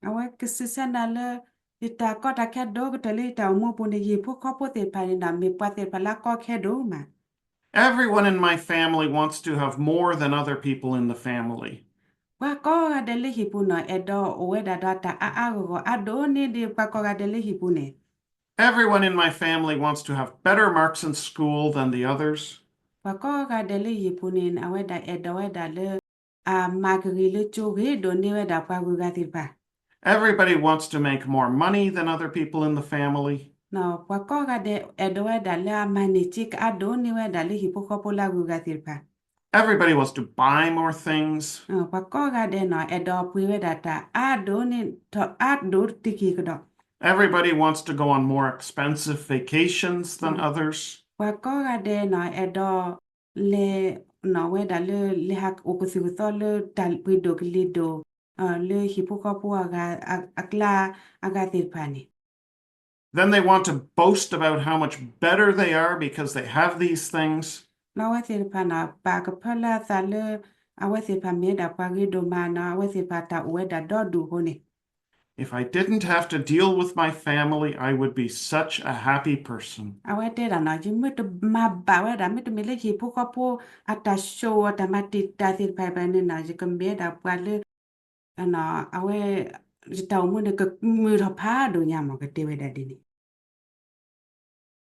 အဝဲကစံးဆၢနၤလၢ ယတၢ်ကီတၢ်ခဲဒိၣ်ကတၢၢ်လၢယတၢ်အိၣ်မူပူၤန့ၣ် ယဟံၣ်ဖိဃီဖိသ့ၣ်တဖၣ်န့ၣ်နီၤ မ့ၢ်ပှၤသ့ၣ်တဖၣ်လၢအကီခဲဒိၣ်မး Everyone in my family wants to have more than other people in the family. ပှၤကိးဂၤဒဲးလၢဟံၣ်ပူၤနီၤ အဲၣ်ဒိးအိၣ်ဝဲဒၣ်ဒီးတၢ်အါအါဂီၢ်ဂီၢ် အါဒိၣ်န့ၢ်ဒံးပှၤကိးဂၤဒဲးလၢဟံၣ်ပူၤန့ၣ် Everyone in my family wants to have better marks in school than the others. ပှၤကိးဂၤဒဲးလၢဟံၣ်ပူၤန့ၣ် အဝဲဒၣ်အဲၣ်ဒိးဝဲဒၣ်လၢ အမၤကဂ့ၤလၢကၠိဂ့ၤဒိၣ်န့ၢ်ဝဲဒၣ်ပှၤဂုၤဂၤသ့ၣ်တဖၣ် Everybody wants to make more money than other people in the family. ပှၤကိးဂၤဒဲးအဲၣ်ဒိးဝဲဒၣ်လၢအမၤန့ၢ်စ့ကအါဒိၣ်န့ၢ်ဝဲဒၣ်လၢဟံၣ်ဖိဃီဖိလၢအဂုၤအဂၤသ့ၣ်တဖၣ် Everybody wants to buy more things. ပှၤကိးဂၤဒဲးနီၤ အဲၣ်ဒိးပှ့ၤဝဲဒၣ်တၢ်အါဒိၣ်န့ၢ်ထီၣ်အါဒိၣ်တက့ၢ်ကဒီး Everybody wants to go on more expensive vacations than others. ပှၤကိးဂၤဒဲးနီၤ အဲၣ်ဒိး လဲၤနီၤဝဲဒၣ်လၢ လဲၤဟးအိၣ်ကသုၣ်ကသီလၢတၢ်ပှ့ၤဒိၣ်ကလံၤဒိၣ် လၢဟံၣ်ဖိဃီဖိအကျါအဂၤသ့ၣ်တဖၣ်န့ၣ် Then they want to boast about how much better they are because they have these things. လၢအဝဲသ့ၣ်တဖၣ်နီၤ ပာ်ကဖၢလၢအသးလၢ အဝဲသ့ၣ်တဖၣ်မ့ၢ်ဝဲဒၣ်ပှၤဂ့ၤဒိၣ်မးနီၤ အဝဲသ့ၣ်တဖၣ်တၢ်အိၣ်ဝဲဒၣ်ဒီဒူၣ်အဃိန့ၣ် If I didn't have to deal with my family, I would be such a happy person. အဝဲတဲဒၣ်နီၤ ယမ့ၢ်တမၤဘၣ်ဝဲဒၣ် မ့တမ့ၢ်လၢဟံၣ်ဖိဃီဖိအတၢ်ဆိၣ်အီၤတၢ်မၤတံာ်တာ်သ့ၣ်တဖၣ်ဘၣ်န့ၣ်နီၤ ယကမ့ၢ်ဝဲဒၣ်ပှၤလၢ အဝဲ ယတၢ်အိၣ်မူန့ၣ် ကမုာ်ထီၣ်ဖးဒိၣ်ညါမး ကတဲဝဲဒၣ်ဒ်န့ၣ်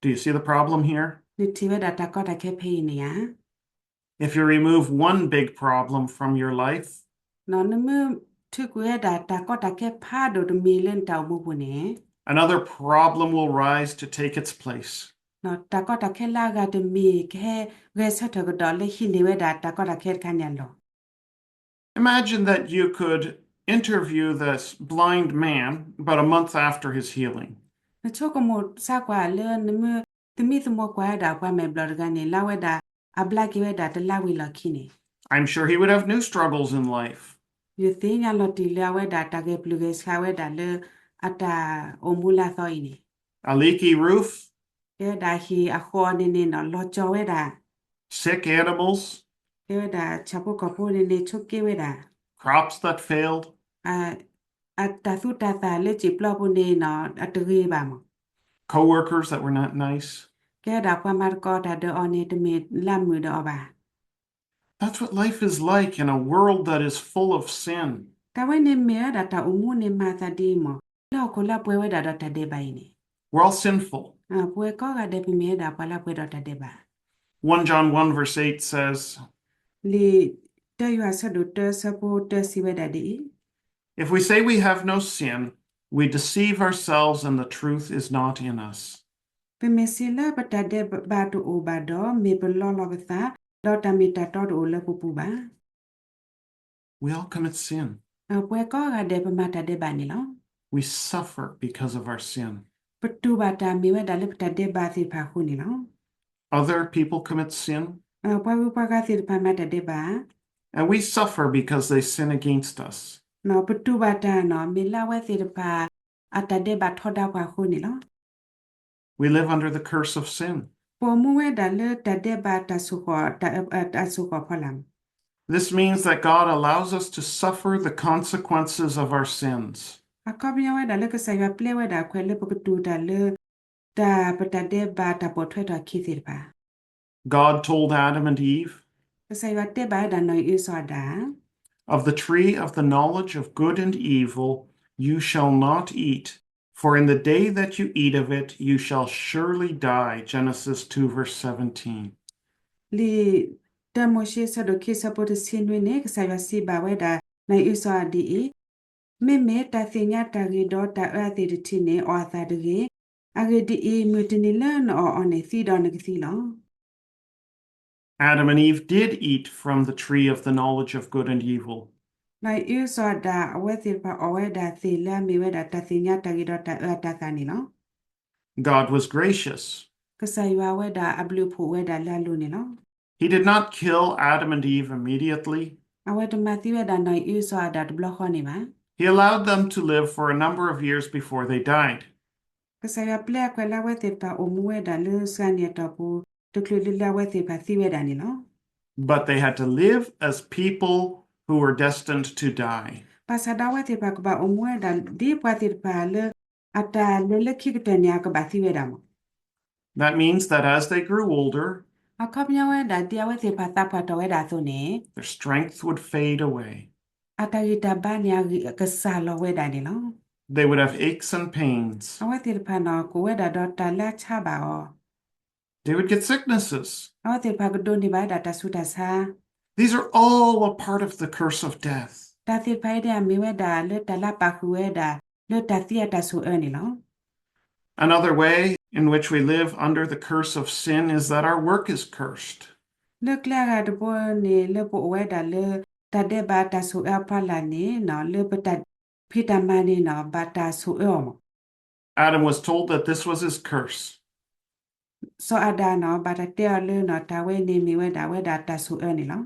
Do you see the problem here? နထံၣ်ဝဲဒၣ်တၢ်ကီတၢ်ခဲဖဲအံၤန့ၣ်ဧါ If you remove one big problem from your life, နမ့ၢ်ထုးကွံာ်ဝဲဒၣ်တၢ်ကီတၢ်ခဲဖးဒိၣ်တမံၤလၢနတၢ်အိၣ်မူပူၤန့ၣ် another problem will rise to take its place. တၢ်ကီတၢ်ခဲလၢအဂၤတမံၤ ကဟဲဂဲၤဆၢထၢၣ်ကဒီးလၢဟံးန့ၢ်ဝဲဒၣ်တၢ်ကီတၢ်ခဲတခါန့ၣ်အလီၢ် Imagine that you could interview this blind man about a month after his healing. နဆိကမိၣ်ဆါကွၢ်လၢနမ့ၢ်သမံသမိးကွၢ်ဝဲဒၣ်ပှၤမဲာ်ဘျီၣ်တဂၤန့ၣ် လၢအဝဲဒၣ်အဘျါက့ၤဝဲဒၣ်တလါဝံၤလီၢ်ခံန့ၣ် I'm sure he would have new struggles in life. ယသ့ၣ်ညါလီၤတံၢ်လၢအဝဲဒၣ်တၢ်ဂဲၤပျုၢ်ဂဲၤဆှးဝဲဒၣ်လၢအတၢ်အိၣ်မူလၢအသီအံၤန့ၣ် A leaky roof, ကဲဝဲဒၣ်ဟံၣ်အဃီန့ၣ်န့ၣ်နီၤ လီၤကၠီၤဝဲဒၣ် sick animals, ကဲဝဲဒၣ်ဆၣ်ဖိကီၢ်ဖိန့ၣ်န့ၣ် ဆိးက့ဝဲဒၣ် crops that failed, အတၢ်သူတၢ်သၣ်လၢစံာ်ပျီပူၤန့ၣ်နီၤ အတဂ့ၤဘၣ်မး coworkers that were not nice. ကဲဝဲဒၣ်ပှၤမၤသကိးတၢ်ဒီးအီၤန့ၣ် တမ့ၢ်လၢအမုာ်ဒီးအီၤဘၣ် That's what life is like in a world that is full of sin. တၢ်ဝဲန့ၣ်မ့ၢ်ဝဲဒၣ်တၢ်အိၣ်မူန့ၣ်မၤသးဒ်အံၤမး လၢဟီၣ်ခိၣ်လၢအပှဲၤဝဲဒၣ်ဒီးတၢ်ဒဲးဘးအံၤန့ၣ် We're all sinful. ပဝဲကိးဂၤဒဲးပမ့ၢ်ဝဲဒၣ်ပှၤလၢအပှဲၤဒီးတၢ်ဒဲးဘး First John one verse eight says, လံာ်တၢယိၤဟၣ်အဆၢဒိၣ်တၢအဆၢဖိတၢစံးဝဲဒၣ်ဒ်အံၤ, If we say we have no sin, we deceive ourselves and the truth is not in us. ပမ့ၢ်စံးလၢပတၢ်ဒဲးဘးတအိၣ်ဘၣ်ဒီး မ့ၢ်ပလီလီၤပသး, ဒီးတၢ်မ့ၢ်တၢ်တီတအိၣ်လၢပပူၤဘၣ်. We all commit sin. ပဝဲကိးဂၤဒဲးပမၤတၢ်ဒဲးဘးန့ၣ်လီၤ. We suffer because of our sin. ပတူၢ်ဘၣ်တၢ်မ့ၢ်ဝဲဒၣ်လၢပတၢ်ဒဲးဘးသ့ၣ်တဖၣ်အဃိန့ၣ်လီၤ. Other people commit sin. ပှၤဂုၤပှၤဂၤသ့ၣ်တဖၣ်မၤတၢ်ဒဲးဘး And we suffer because they sin against us. ပတူၢ်ဘၣ်တၢ်န့ၣ် မ့ၢ်လၢအဝဲသ့ၣ်တဖၣ် အတၢ်ဒဲးဘးထီဒါပှၤအဃိန့ၣ်လီၤ. We live under the curse of sin. ပအိၣ်မူဝဲဒၣ်လၢတၢ်ဒဲးဘးတၢ်ဆိၣ်ဃီၣ်, တၢ်, တၢ်ဆိၣ်ဃီၣ်ဖီလာ်. This means that God allows us to suffer the consequences of our sins. အခီပညီဝဲဒၣ်လၢကစၢ်ယွၤပျဲဝဲဒၣ်အခွဲးလၢပကတူၢ်တၢ်လၢ တၢ်ပတၢ်ဒဲးဘးတၢ်ပိာ်ထွဲထီၣ်အခံသ့ၣ်တဖၣ်. God told Adam and Eve, ကစၢ်ယွၤတဲဘၣ်ဝဲဒၣ်နီၢ်အံၤအုစီၤအၤဒၣ် Of the tree of the knowledge of good and evil you shall not eat, for in the day that you eat of it you shall surely die. Genesis two, verse seventeen. လံာ်တၢမိၤၡ့ ဆၢဒိၣ်ခံ ဆၢဖိတဆံနွံန့ၣ် ကစၢ်ယွၤစံးဘၣ်ဝဲဒၣ်နီၢ်အံၤအုစီၤအၤဒၣ်ဒ်အံၤ, မ့မ့ၢ်တၢ်သ့ၣ်ညါတၢ်ဂ့ၤဒီးတၢ်အၢအသ့ၣ်တထံးန့ၣ် အီၣ်အသးတဂ့ၤ. အဂ့ၢ်ဒ်အံၤ, မုၢ်တနံၤလၢနအီၣ်အီၤန့ၣ် သံဒီးနကသံလီၤ. Adam and Eve did eat from the tree of the knowledge of good and evil. နီၢ်အံၤအုစီၤအၤဒၣ် အဝဲသ့ၣ်တဖၣ်အီၣ်ဝဲဒၣ်သ့ၣ်လၢအမ့ၢ်ဝဲဒၣ်တၢ်သ့ၣ်ညါတၢ်ဂ့ၤဒီးတၢ်အၢအတၢ်သးန့ၣ်လီၤ. God was gracious. ကစၢ်ယွၤဝဲဒၣ်အဘျုးအဖှိၣ်ဝဲဒၣ်လၢအလိၤန့ၣ်လီၤ. He did not kill Adam and Eve immediately. အဝဲတမၤသံဝဲဒၣ်နီၢ်အံၤအုစီၤအၤဒၣ်တဘျီဃီန့ၣ်ဘၣ်. He allowed them to live for a number of years before they died. ကစၢ်ယွၤပျဲအခွဲးလၢအဝဲသ့ၣ်တဖၣ်အိၣ်မူဝဲဒၣ်လၢစှၤနံၣ်အတီၢ်ပူၤ တချုးလၢလၢအဝဲသ့ၣ်တဖၣ်သံဝဲဒၣ်န့ၣ်လီၤ. But they had to live as people who were destined to die. ဘၣ်ဆၣ်ဒီးအဝဲသ့ၣ်တဖၣ်ကဘၣ်အိၣ်မူဝဲဒၣ်ဒ်ပှၤသ့ၣ်တဖၣ်လၢ အတၢ်လဲၤလၢခံကတၢၢ်န့ၣ် အကဘၣ်သံဝဲဒၣ်မး. That means that as they grew older, အခီပညီဝဲဒၣ်ဒ်အဝဲသ့ၣ်တဖၣ်သးပှၢ်ထီၣ်ဝဲဒၣ်အသိးန့ၣ် their strength would fade away. အတၢ်ဂံၢ်တၢ်ဘါန့ၣ် အဂံၢ်ကစှၤလီၤဝဲဒၣ်န့ၣ်လီၤ. They would have aches and pains. အဝဲသ့ၣ်တဖၣ်န့ၣ် ကအိၣ်ဝဲဒၣ်ဒီးတၢ်လၢအဆါဘၣ်အီၤ They would get sicknesses. အဝဲသ့ၣ်တဖၣ်ကဒိးန့ၢ်ဘၣ်ဝဲဒၣ်တၢ်ဆူးတၢ်ဆါ These are all a part of the curse of death. တၢ်သ့ၣ်တဖၣ်အံၤဒ်အမ့ၢ်ဝဲဒၣ်လၢတၢ်လၢပာ်ဃုာ်ဝဲဒၣ် လၢတၢ်သံအတၢ်ဆိၣ်အၢန့ၣ်လီၤ. Another way in which we live under the curse of sin is that our work is cursed. လၢကျဲအဂၤတဘိန့ၣ် လၢပအိၣ်ဝဲဒၣ်လၢ တၢ်ဒဲးဘးတၢ်ဆိၣ်အၢအဖီလာ်န့ၣ် လၢပတၢ်ဖံးတၢ်မၤန့ၣ် ဘၣ်တၢ်ဆိၣ်အၢအီၤမး Adam was told that this was his curse. စီၤအၤဒၣ်န့ၣ် ဘၣ်တၢ်တဲအီၤလၢ တၢ်ဝဲန့ၣ်မ့ၢ်ဝဲဒၣ်ဝဲဒၣ်တၢ်ဆိၣ်အၢန့ၣ်လီၤ.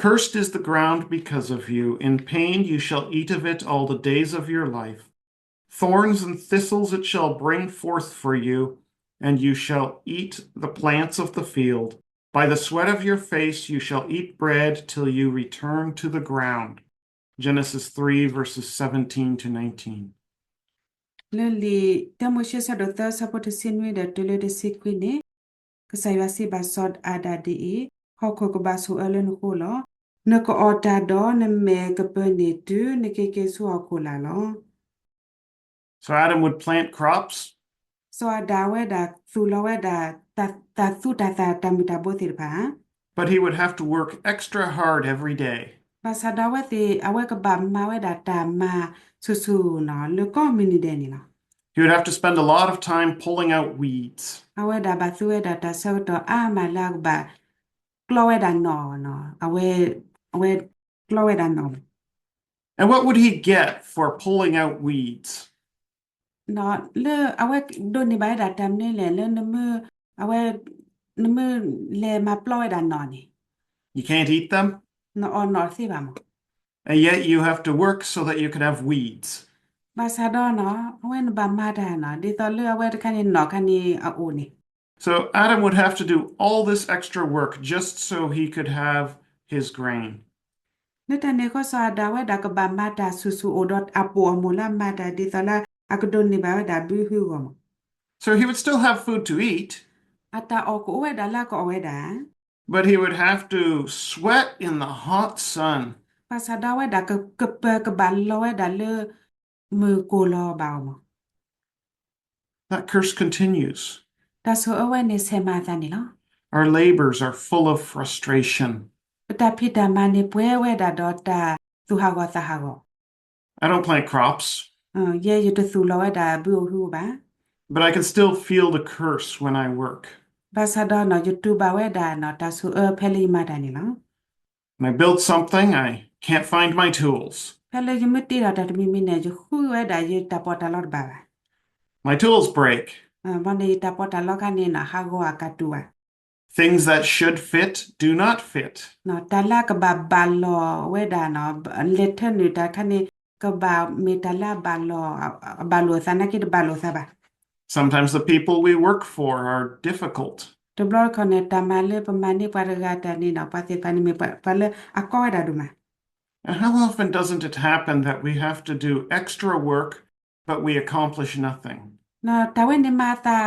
Cursed is the ground because of you. In pain you shall eat of it all the days of your life. Thorns and thistles it shall bring forth for you, and you shall eat the plants of the field. By the sweat of your face you shall eat bread till you return to the ground. Genesis three, verses seventeen to nineteen. လၢလံာ်တၢမိၤၡ့ ဆၢဒိၣ်သၢ ဆၢဖိတဆံနွံဒီးတုၤလၢတဆံခွံန့ၣ်, ကစၢ်ယွၤစံးဘၣ်စီၤအၤဒၣ်ဒ်အံၤ, ဟီၣ်ခိၣ်ကဘၣ်ဆိၣ်အၢလၢနဃိလီၤ. နကအီၣ်တၢ်ဒီးနမဲာ်ကပၢၤန့ၢ်တုၤနက့ၤက့ၤဆူဟီၣ်ခိၣ်လာ်လီၤ. So Adam would plant crops. စီၤအၤဒၣ်ဝဲဒၣ်သူၣ်လီၤဝဲဒၣ် တၢ်သူၣ်တၢ်သၣ်တၢ်မုၢ်တၢ်ဘိသ့ၣ်တဖၣ် But he would have to work extra hard every day. ဘၣ်ဆၣ်ဒီးအဝဲသ့ၣ် အဝဲကဘၣ်မၤဝဲဒၣ်တၢ်မၤဆူၣ်ဆူၣ်န့ၣ် လၢကီၢ်မုၢ်နံၤဒဲးန့ၣ်လီၤ. He would have to spend a lot of time pulling out weeds. အဝဲဒၣ်ဘၣ်သူဝဲဒၣ်တၢ်ဆၢကတီၢ်အါမးလၢအကဘၣ် ကျီဝဲဒၣ်နီၣ်န့ၣ် အဝဲ အဝဲကျီဝဲဒၣ်နီၣ် And what would he get for pulling out weeds? လၢအဝဲဒိးန့ၢ်ဘၣ်ဝဲဒၣ်တၢ်မနုၤလဲၣ် လၢနမ့ၢ် အဝဲ နမ့ၢ်လဲၤမၤပျီဝဲဒၣ်နီၣ်န့ၣ် You can't eat them. နအီၣ်နီၣ်တသ့ဘၣ်မး And yet you have to work so that you can have weeds. ဘၣ်ဆၣ်ဒီး အဝဲနဘၣ်မၤတၢ်နီၣ် ဒ်သိးလၢအဝဲတခါန့ၣ်နီၣ်ခါန့ၣ်အအိၣ်န့ၣ် So Adam would have to do all this extra work just so he could have his grain. လၢတၢ်န့ၣ်အဃိ စီၤအၤဒၣ်ဝဲဒၣ်ကဘၣ်မၤတၢ်ဆူၣ်ဆူၣ်အိၣ်ဒီးအပိာ်အမိၢ်လၢအမၤတၢ်ဒ်သိးလၢအကဒိးန့ၢ်ဘၣ်ဝဲဒၣ်ဘုဟုအဂီၢ်မး So he would still have food to eat. အတၢ်အီၣ်ကအိၣ်ဝဲဒၣ်လၢအကအီၣ်ဝဲဒၣ် But he would have to sweat in the hot sun. ဘၣ်ဆၣ်ဒီးအဝဲဒၣ်ကပၢၤ ကဘၣ်လီၤဝဲဒၣ်လၢ မုၢ်ကိၢ်လီၤဘၣ်အီၤမး That curse continues. တၢ်ဆိၣ်အၢဝဲန့ၣ်ဆဲးမၤအသးန့ၣ်လီၤ. Our labors are full of frustration. ပတၢ်ဖံးတၢ်မၤန့ၣ်ပှဲၤဝဲဒၣ်ဒီးတၢ်သူၣ်ဟးဂီၤသးဟးဂီၤ I don't plant crops. ယဲယတသူၣ်လီၤဝဲဒၣ်ဘုဧိၤဟုဧိၤဘၣ် But I can still feel the curse when I work. ဘၣ်ဆၣ်ဒီးနီၤ ယတူၢ်ဘၣ်ဝဲဒၣ်နီၤ တၢ်ဆိၣ်အၢဖဲလၢယမၤတၢ်န့ၣ်လီၤ. When I build something, I can't find my tools. ဖဲလၢယမ့ၢ်တ့ဒီးတၢ်တမံၤမံၤန့ၣ် ယဃုဝဲဒၣ်ယတၢ်ပီးတၢ်လီတဘၣ်ဘၣ်. My tools break. ဘၣ်န့ၣ် ယတၢ်ပီးတၢ်လီခါန့ၣ်နီၤ ဟးဂီၤအကတူၢ်ဘၣ်. Things that should fit do not fit. တၢ်လၢကဘၣ်ဘၣ်လီၤဝဲဒၣ်နီၤ လဲၤထၢနုာ်တၢ်ခါန့ၣ် ကဘၣ်မ့ၢ်တၢ်လၢအဘၣ်လီၤ အဘၣ်လိာ်အသးနာ်က့တဘၣ်လိာ်သးဘၣ်. Sometimes the people we work for are difficult. တဘျီတခီၣ်န့ၣ် တၢ်မၤလၢပမၤန့ၢ်ပှၤတဂၤတၢ်န့ၣ်နီၤ ပှၤသ့ၣ်တဖၣ်န့ၣ်မ့ၢ်ပှၤလၢအကီဝဲဒၣ်ဒိၣ်မး. And how often doesn't it happen that we have to do extra work, but we accomplish nothing? တၢ်ဝဲန့ၣ်မၤသး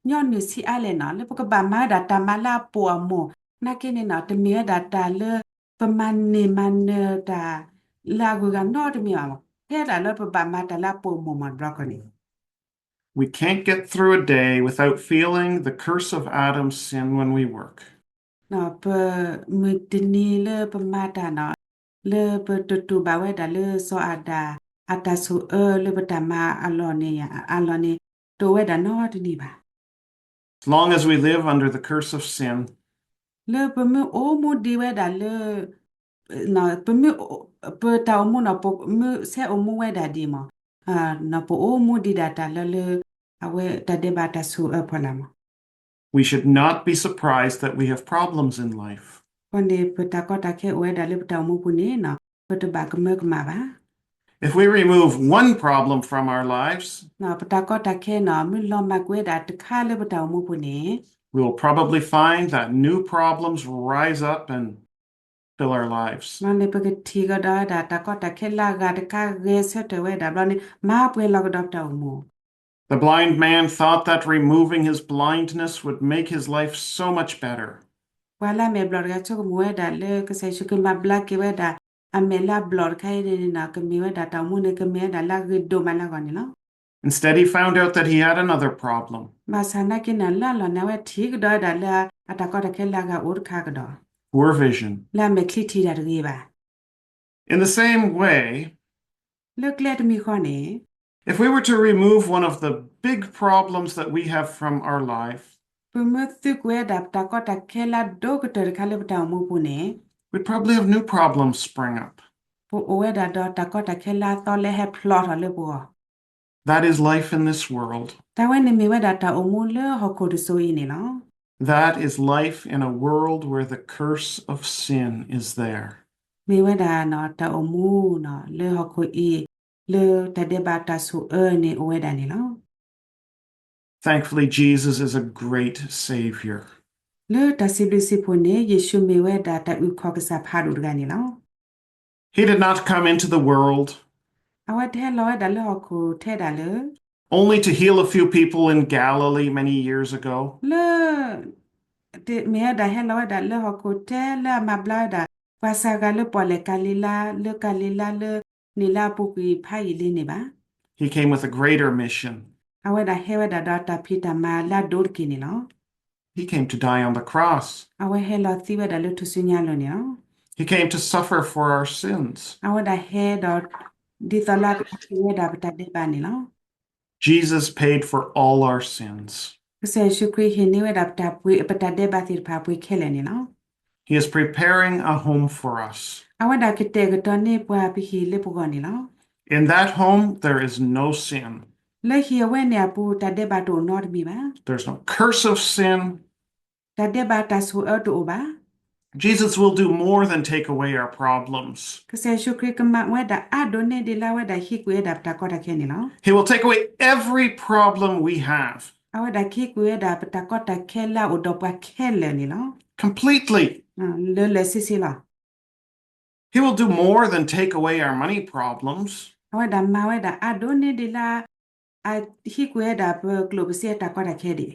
ညီနုၢ်ဆံးအါလဲၣ်နီၤ လၢပကဘၣ်မၤဝဲဒၣ်တၢ်မၤလၢအပိာ်အမိၢ် နာ်က့န့ၣ်နီၤ တမ့ၢ်ဝဲဒၣ်တၢ်လၢပမၤန့ၢ်မၤနၢၤတၢ်လၢအဂုၤအဂၤနီတမံၤဘၣ်မး ထဲဒၣ်လၢပဘၣ်မၤတၢ်လၢအပိာ်အမိၢ်မးတဘျီခီၣ်န့ၣ် We can't get through a day without feeling the curse of Adam's sin when we work. ပမုၢ်တနံၤလၢပမၤတၢ်နီၤ လၢပတတူၢ်ဘၣ်ဝဲဒၣ်လၢစီၤအၤဒၣ် အတၢ်ဆိၣ်အၢလၢပတၢ်မၤအလီၢ်န့ၣ် အလီၢ်န့ၣ် တအိၣ်ဝဲဒၣ်နီတနံၤဘၣ်. As long as we live under the curse of sin, လၢပမ့ၢ်အိၣ်မူဒံးဝဲဒၣ်လၢ ပမ့ၢ် ပတၢ်အိၣ်မူနီၤ ပမ့ၢ်ဆဲးအိၣ်မူဝဲဒၣ်ဒ်မး ပအိၣ်မူဒံးဒၣ်တၢ်လၢလၢ အဝဲတၢ်ဒဲးဘးတၢ်ဆိၣ်အၢဖီလာ်မး We should not be surprised that we have problems in life. အဃိန့ၣ် ပတၢ်ကီတၢ်ခဲအိၣ်ဝဲဒၣ်လၢပတၢ်အိၣ်မူပူၤန့ၣ်နီၤ ပတဘၣ်ကမၢကမၣ်ဘၣ်. If we remove one problem from our lives, ပတၢ်ကီတၢ်ခဲနီၤ မ့ၢ်လီၤမၢ်ကွံာ်ဝဲဒၣ်တခါလၢပတၢ်အိၣ်မူပူၤန့ၣ် we will probably find that new problems rise up and fill our lives. ဘၣ်န့ၣ် ပကထံၣ်ကဒီးဝဲဒၣ် တၢ်ကီတၢ်ခဲလၢအဂၤတခါဂဲၤဆၢထၢၣ်ဝဲဒၣ်ဘျီန့ၣ် မၤပှဲၤလီၤကဒီးပတၢ်အိၣ်မူ The blind man thought that removing his blindness would make his life so much better. ပှၤလၢအမဲာ်ဘျီၣ်တဂၤဆိကမိၣ်ဝဲဒၣ်လၢ ကစၢ်ယ့ၣ်ၡူးခရံာ်မၤဘျါက့ၤဝဲဒၣ် အမဲာ်လၢအဘျီၣ်တခါအံၤန့ၣ်နီၤ ကမ့ၢ်ဝဲဒၣ်တၢ်အိၣ်မူန့ၣ် ကမ့ၢ်ဝဲဒၣ်လၢအဂ့ၤဒိၣ်မးလၢအဂီၢ်န့ၣ်လီၤ. Instead, he found out that he had another problem. ဘၣ်ဆၣ်နာ်က့န့ၣ် လၢအလီၢ်န့ၣ် အဝဲထံၣ်ကဒီးဝဲဒၣ်လၢအတၢ်ကီတၢ်ခဲလၢအဂၤအိၣ်တခါကဒီး Poor vision. လၢအမဲာ်ချံထံးတၢ်တဂ့ၤဘၣ် In the same way, လၢကျဲတမံၤဃီန့ၣ် if we were to remove one of the big problems that we have from our life, ပမ့ၢ်သုးကွံာ်ဝဲဒၣ်ပတၢ်ကီတၢ်ခဲလၢအဒိၣ်ကတၢၢ်တခါလၢပတၢ်အိၣ်မူပူၤန့ၣ် we'd probably have new problems spring up. ပအိၣ်ဝဲဒၣ်ဒီးတၢ်ကီတၢ်ခဲလၢအသီလၢဟဲဖျိးထီၣ်လၢပဂီၢ် That is life in this world. တၢ်ဝဲန့ၣ်မ့ၢ်ဝဲဒၣ်တၢ်အိၣ်မူလၢဟီၣ်ခိၣ်တစိၤအံၤန့ၣ်လီၤ. That is life in a world where the curse of sin is there. မ့ၢ်ဝဲဒၣ်နီၤ တၢ်အိၣ်မူနီၤ လၢဟီၣ်ခိၣ်အံၤ လၢတၢ်ဒဲးဘးတၢ်ဆိၣ်အၢန့ၣ်အိၣ်ဝဲဒၣ်န့ၣ်လီၤ. Thankfully, Jesus is a great Savior. လၢတၢ်စံးဘျုးစံးဖှိၣ်န့ၣ် ယ့ၣ်ၡူးမ့ၢ်ဝဲဒၣ်တၢ်အုၣ်ခီၣ်ကစၢ်ဖးဒိၣ်တဂၤန့ၣ်လီၤ. He did not come into the world အဝဲတဟဲလီၤဝဲဒၣ်လၢဟီၣ်ခိၣ်ထဲဒၣ်လၢ only to heal a few people in Galilee many years ago. လၢ မ့ၢ်ဝဲဒၣ်ဟဲလီၤဝဲဒၣ်လၢဟီၣ်ခိၣ်ထဲလၢအမၤဘျါဝဲဒၣ် ပှၤစှၤဂၤလၢပီၣ်လဲၣ်ကၤလံၤလါ လၢကၤလံၤလါလၢ နံၣ်လၢအပူၤကွံာ်ဖးယံာ်လံန့ၣ်ဘၣ်. He came with a greater mission. အဝဲဒၣ်ဟဲဝဲဒၣ်ဒီးတၢ်ဖံးတၢ်မၤလၢအဒိၣ်တက့ၢ်န့ၣ်လီၤ. He came to die on the cross. အဝဲဟဲလီၤသံဝဲဒၣ်လၢထူၣ်စုညါအလိၤန့ၣ်လီၤ. He came to suffer for our sins. အဝဲဒၣ်ဟဲဒီး ဒ်သိးလၢအကဟ့ၣ်ဝဲဒၣ်ပတၢ်ဒဲးဘးန့ၣ်လီၤ. Jesus paid for all our sins. ကစၢ်ယ့ၣ်ၡူးခရံာ်ဟ့ၣ်န့ၢ်ဝဲဒၣ်ပတၢ်ပှ့ၤ ပတၢ်ဒဲးဘးသ့ၣ်တဖၣ်ပှ့ၤခဲလၢာ်န့ၣ်လီၤ. He is preparing a home for us. အဝဲဒၣ်ကတဲာ်ကတီၤန့ၢ်ပှၤပဟံၣ်လၢပဂီၢ်န့ၣ်လီၤ. In that home, there is no sin. လၢဟံၣ်အဝဲန့ၣ်အပူၤ တၢ်ဒဲးဘးတအိၣ်နီတမံၤဘၣ်. There's no curse of sin. တၢ်ဒဲးဘးတၢ်ဆိၣ်အၢတအိၣ်ဘၣ်. Jesus will do more than take away our problems. ကစၢ်ယ့ၣ်ၡူးခရံာ်ကမၤဝဲဒၣ်အါဒိၣ်န့ၢ်ဒံးလၢအဝဲဒၣ်ဟံးကွံာ်ဝဲဒၣ်ပတၢ်ကီတၢ်ခဲန့ၣ်လီၤ. He will take away every problem we have. အဝဲဒၣ်ကဟံးကွံာ်ဝဲဒၣ်ပတၢ်ကီတၢ်ခဲလၢအအိၣ်ဒီးပှၤခဲလၢာ်န့ၣ်လီၤ. Completely. လၢလၢဆ့ဆ့လီၤ. He will do more than take away our money problems. အဝဲဒၣ်မၤဝဲဒၣ်အါဒိၣ်န့ၢ်ဒံးလၢ အဟံးကွံာ်ဝဲဒၣ်ပကျိၣ်ပစ့အတၢ်ကီတၢ်ခဲဒံး.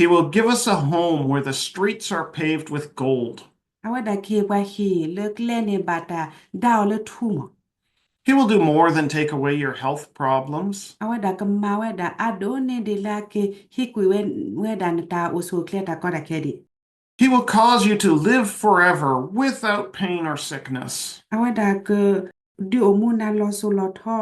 He will give us a home where the streets are paved with gold. အဝဲဒၣ်ကဟ့ၣ်ပှၤဟံၣ်လၢကျဲန့ၣ်ဘၣ်တၢ်ဒါအီၤလၢထူမး. He will do more than take away your health problems. အဝဲဒၣ်ကမၤဝဲဒၣ်အါဒိၣ်န့ၢ်ဒံးလၢကဟံးကွံာ်ဝဲဒၣ်နတၢ်အိၣ်ဆူၣ်အိၣ်ချ့တၢ်ကီတၢ်ခဲဒံး. He will cause you to live forever without pain or sickness. အဝဲဒၣ်ကဒုးအိၣ်မူနၤလီၤစိၤလီၤထီ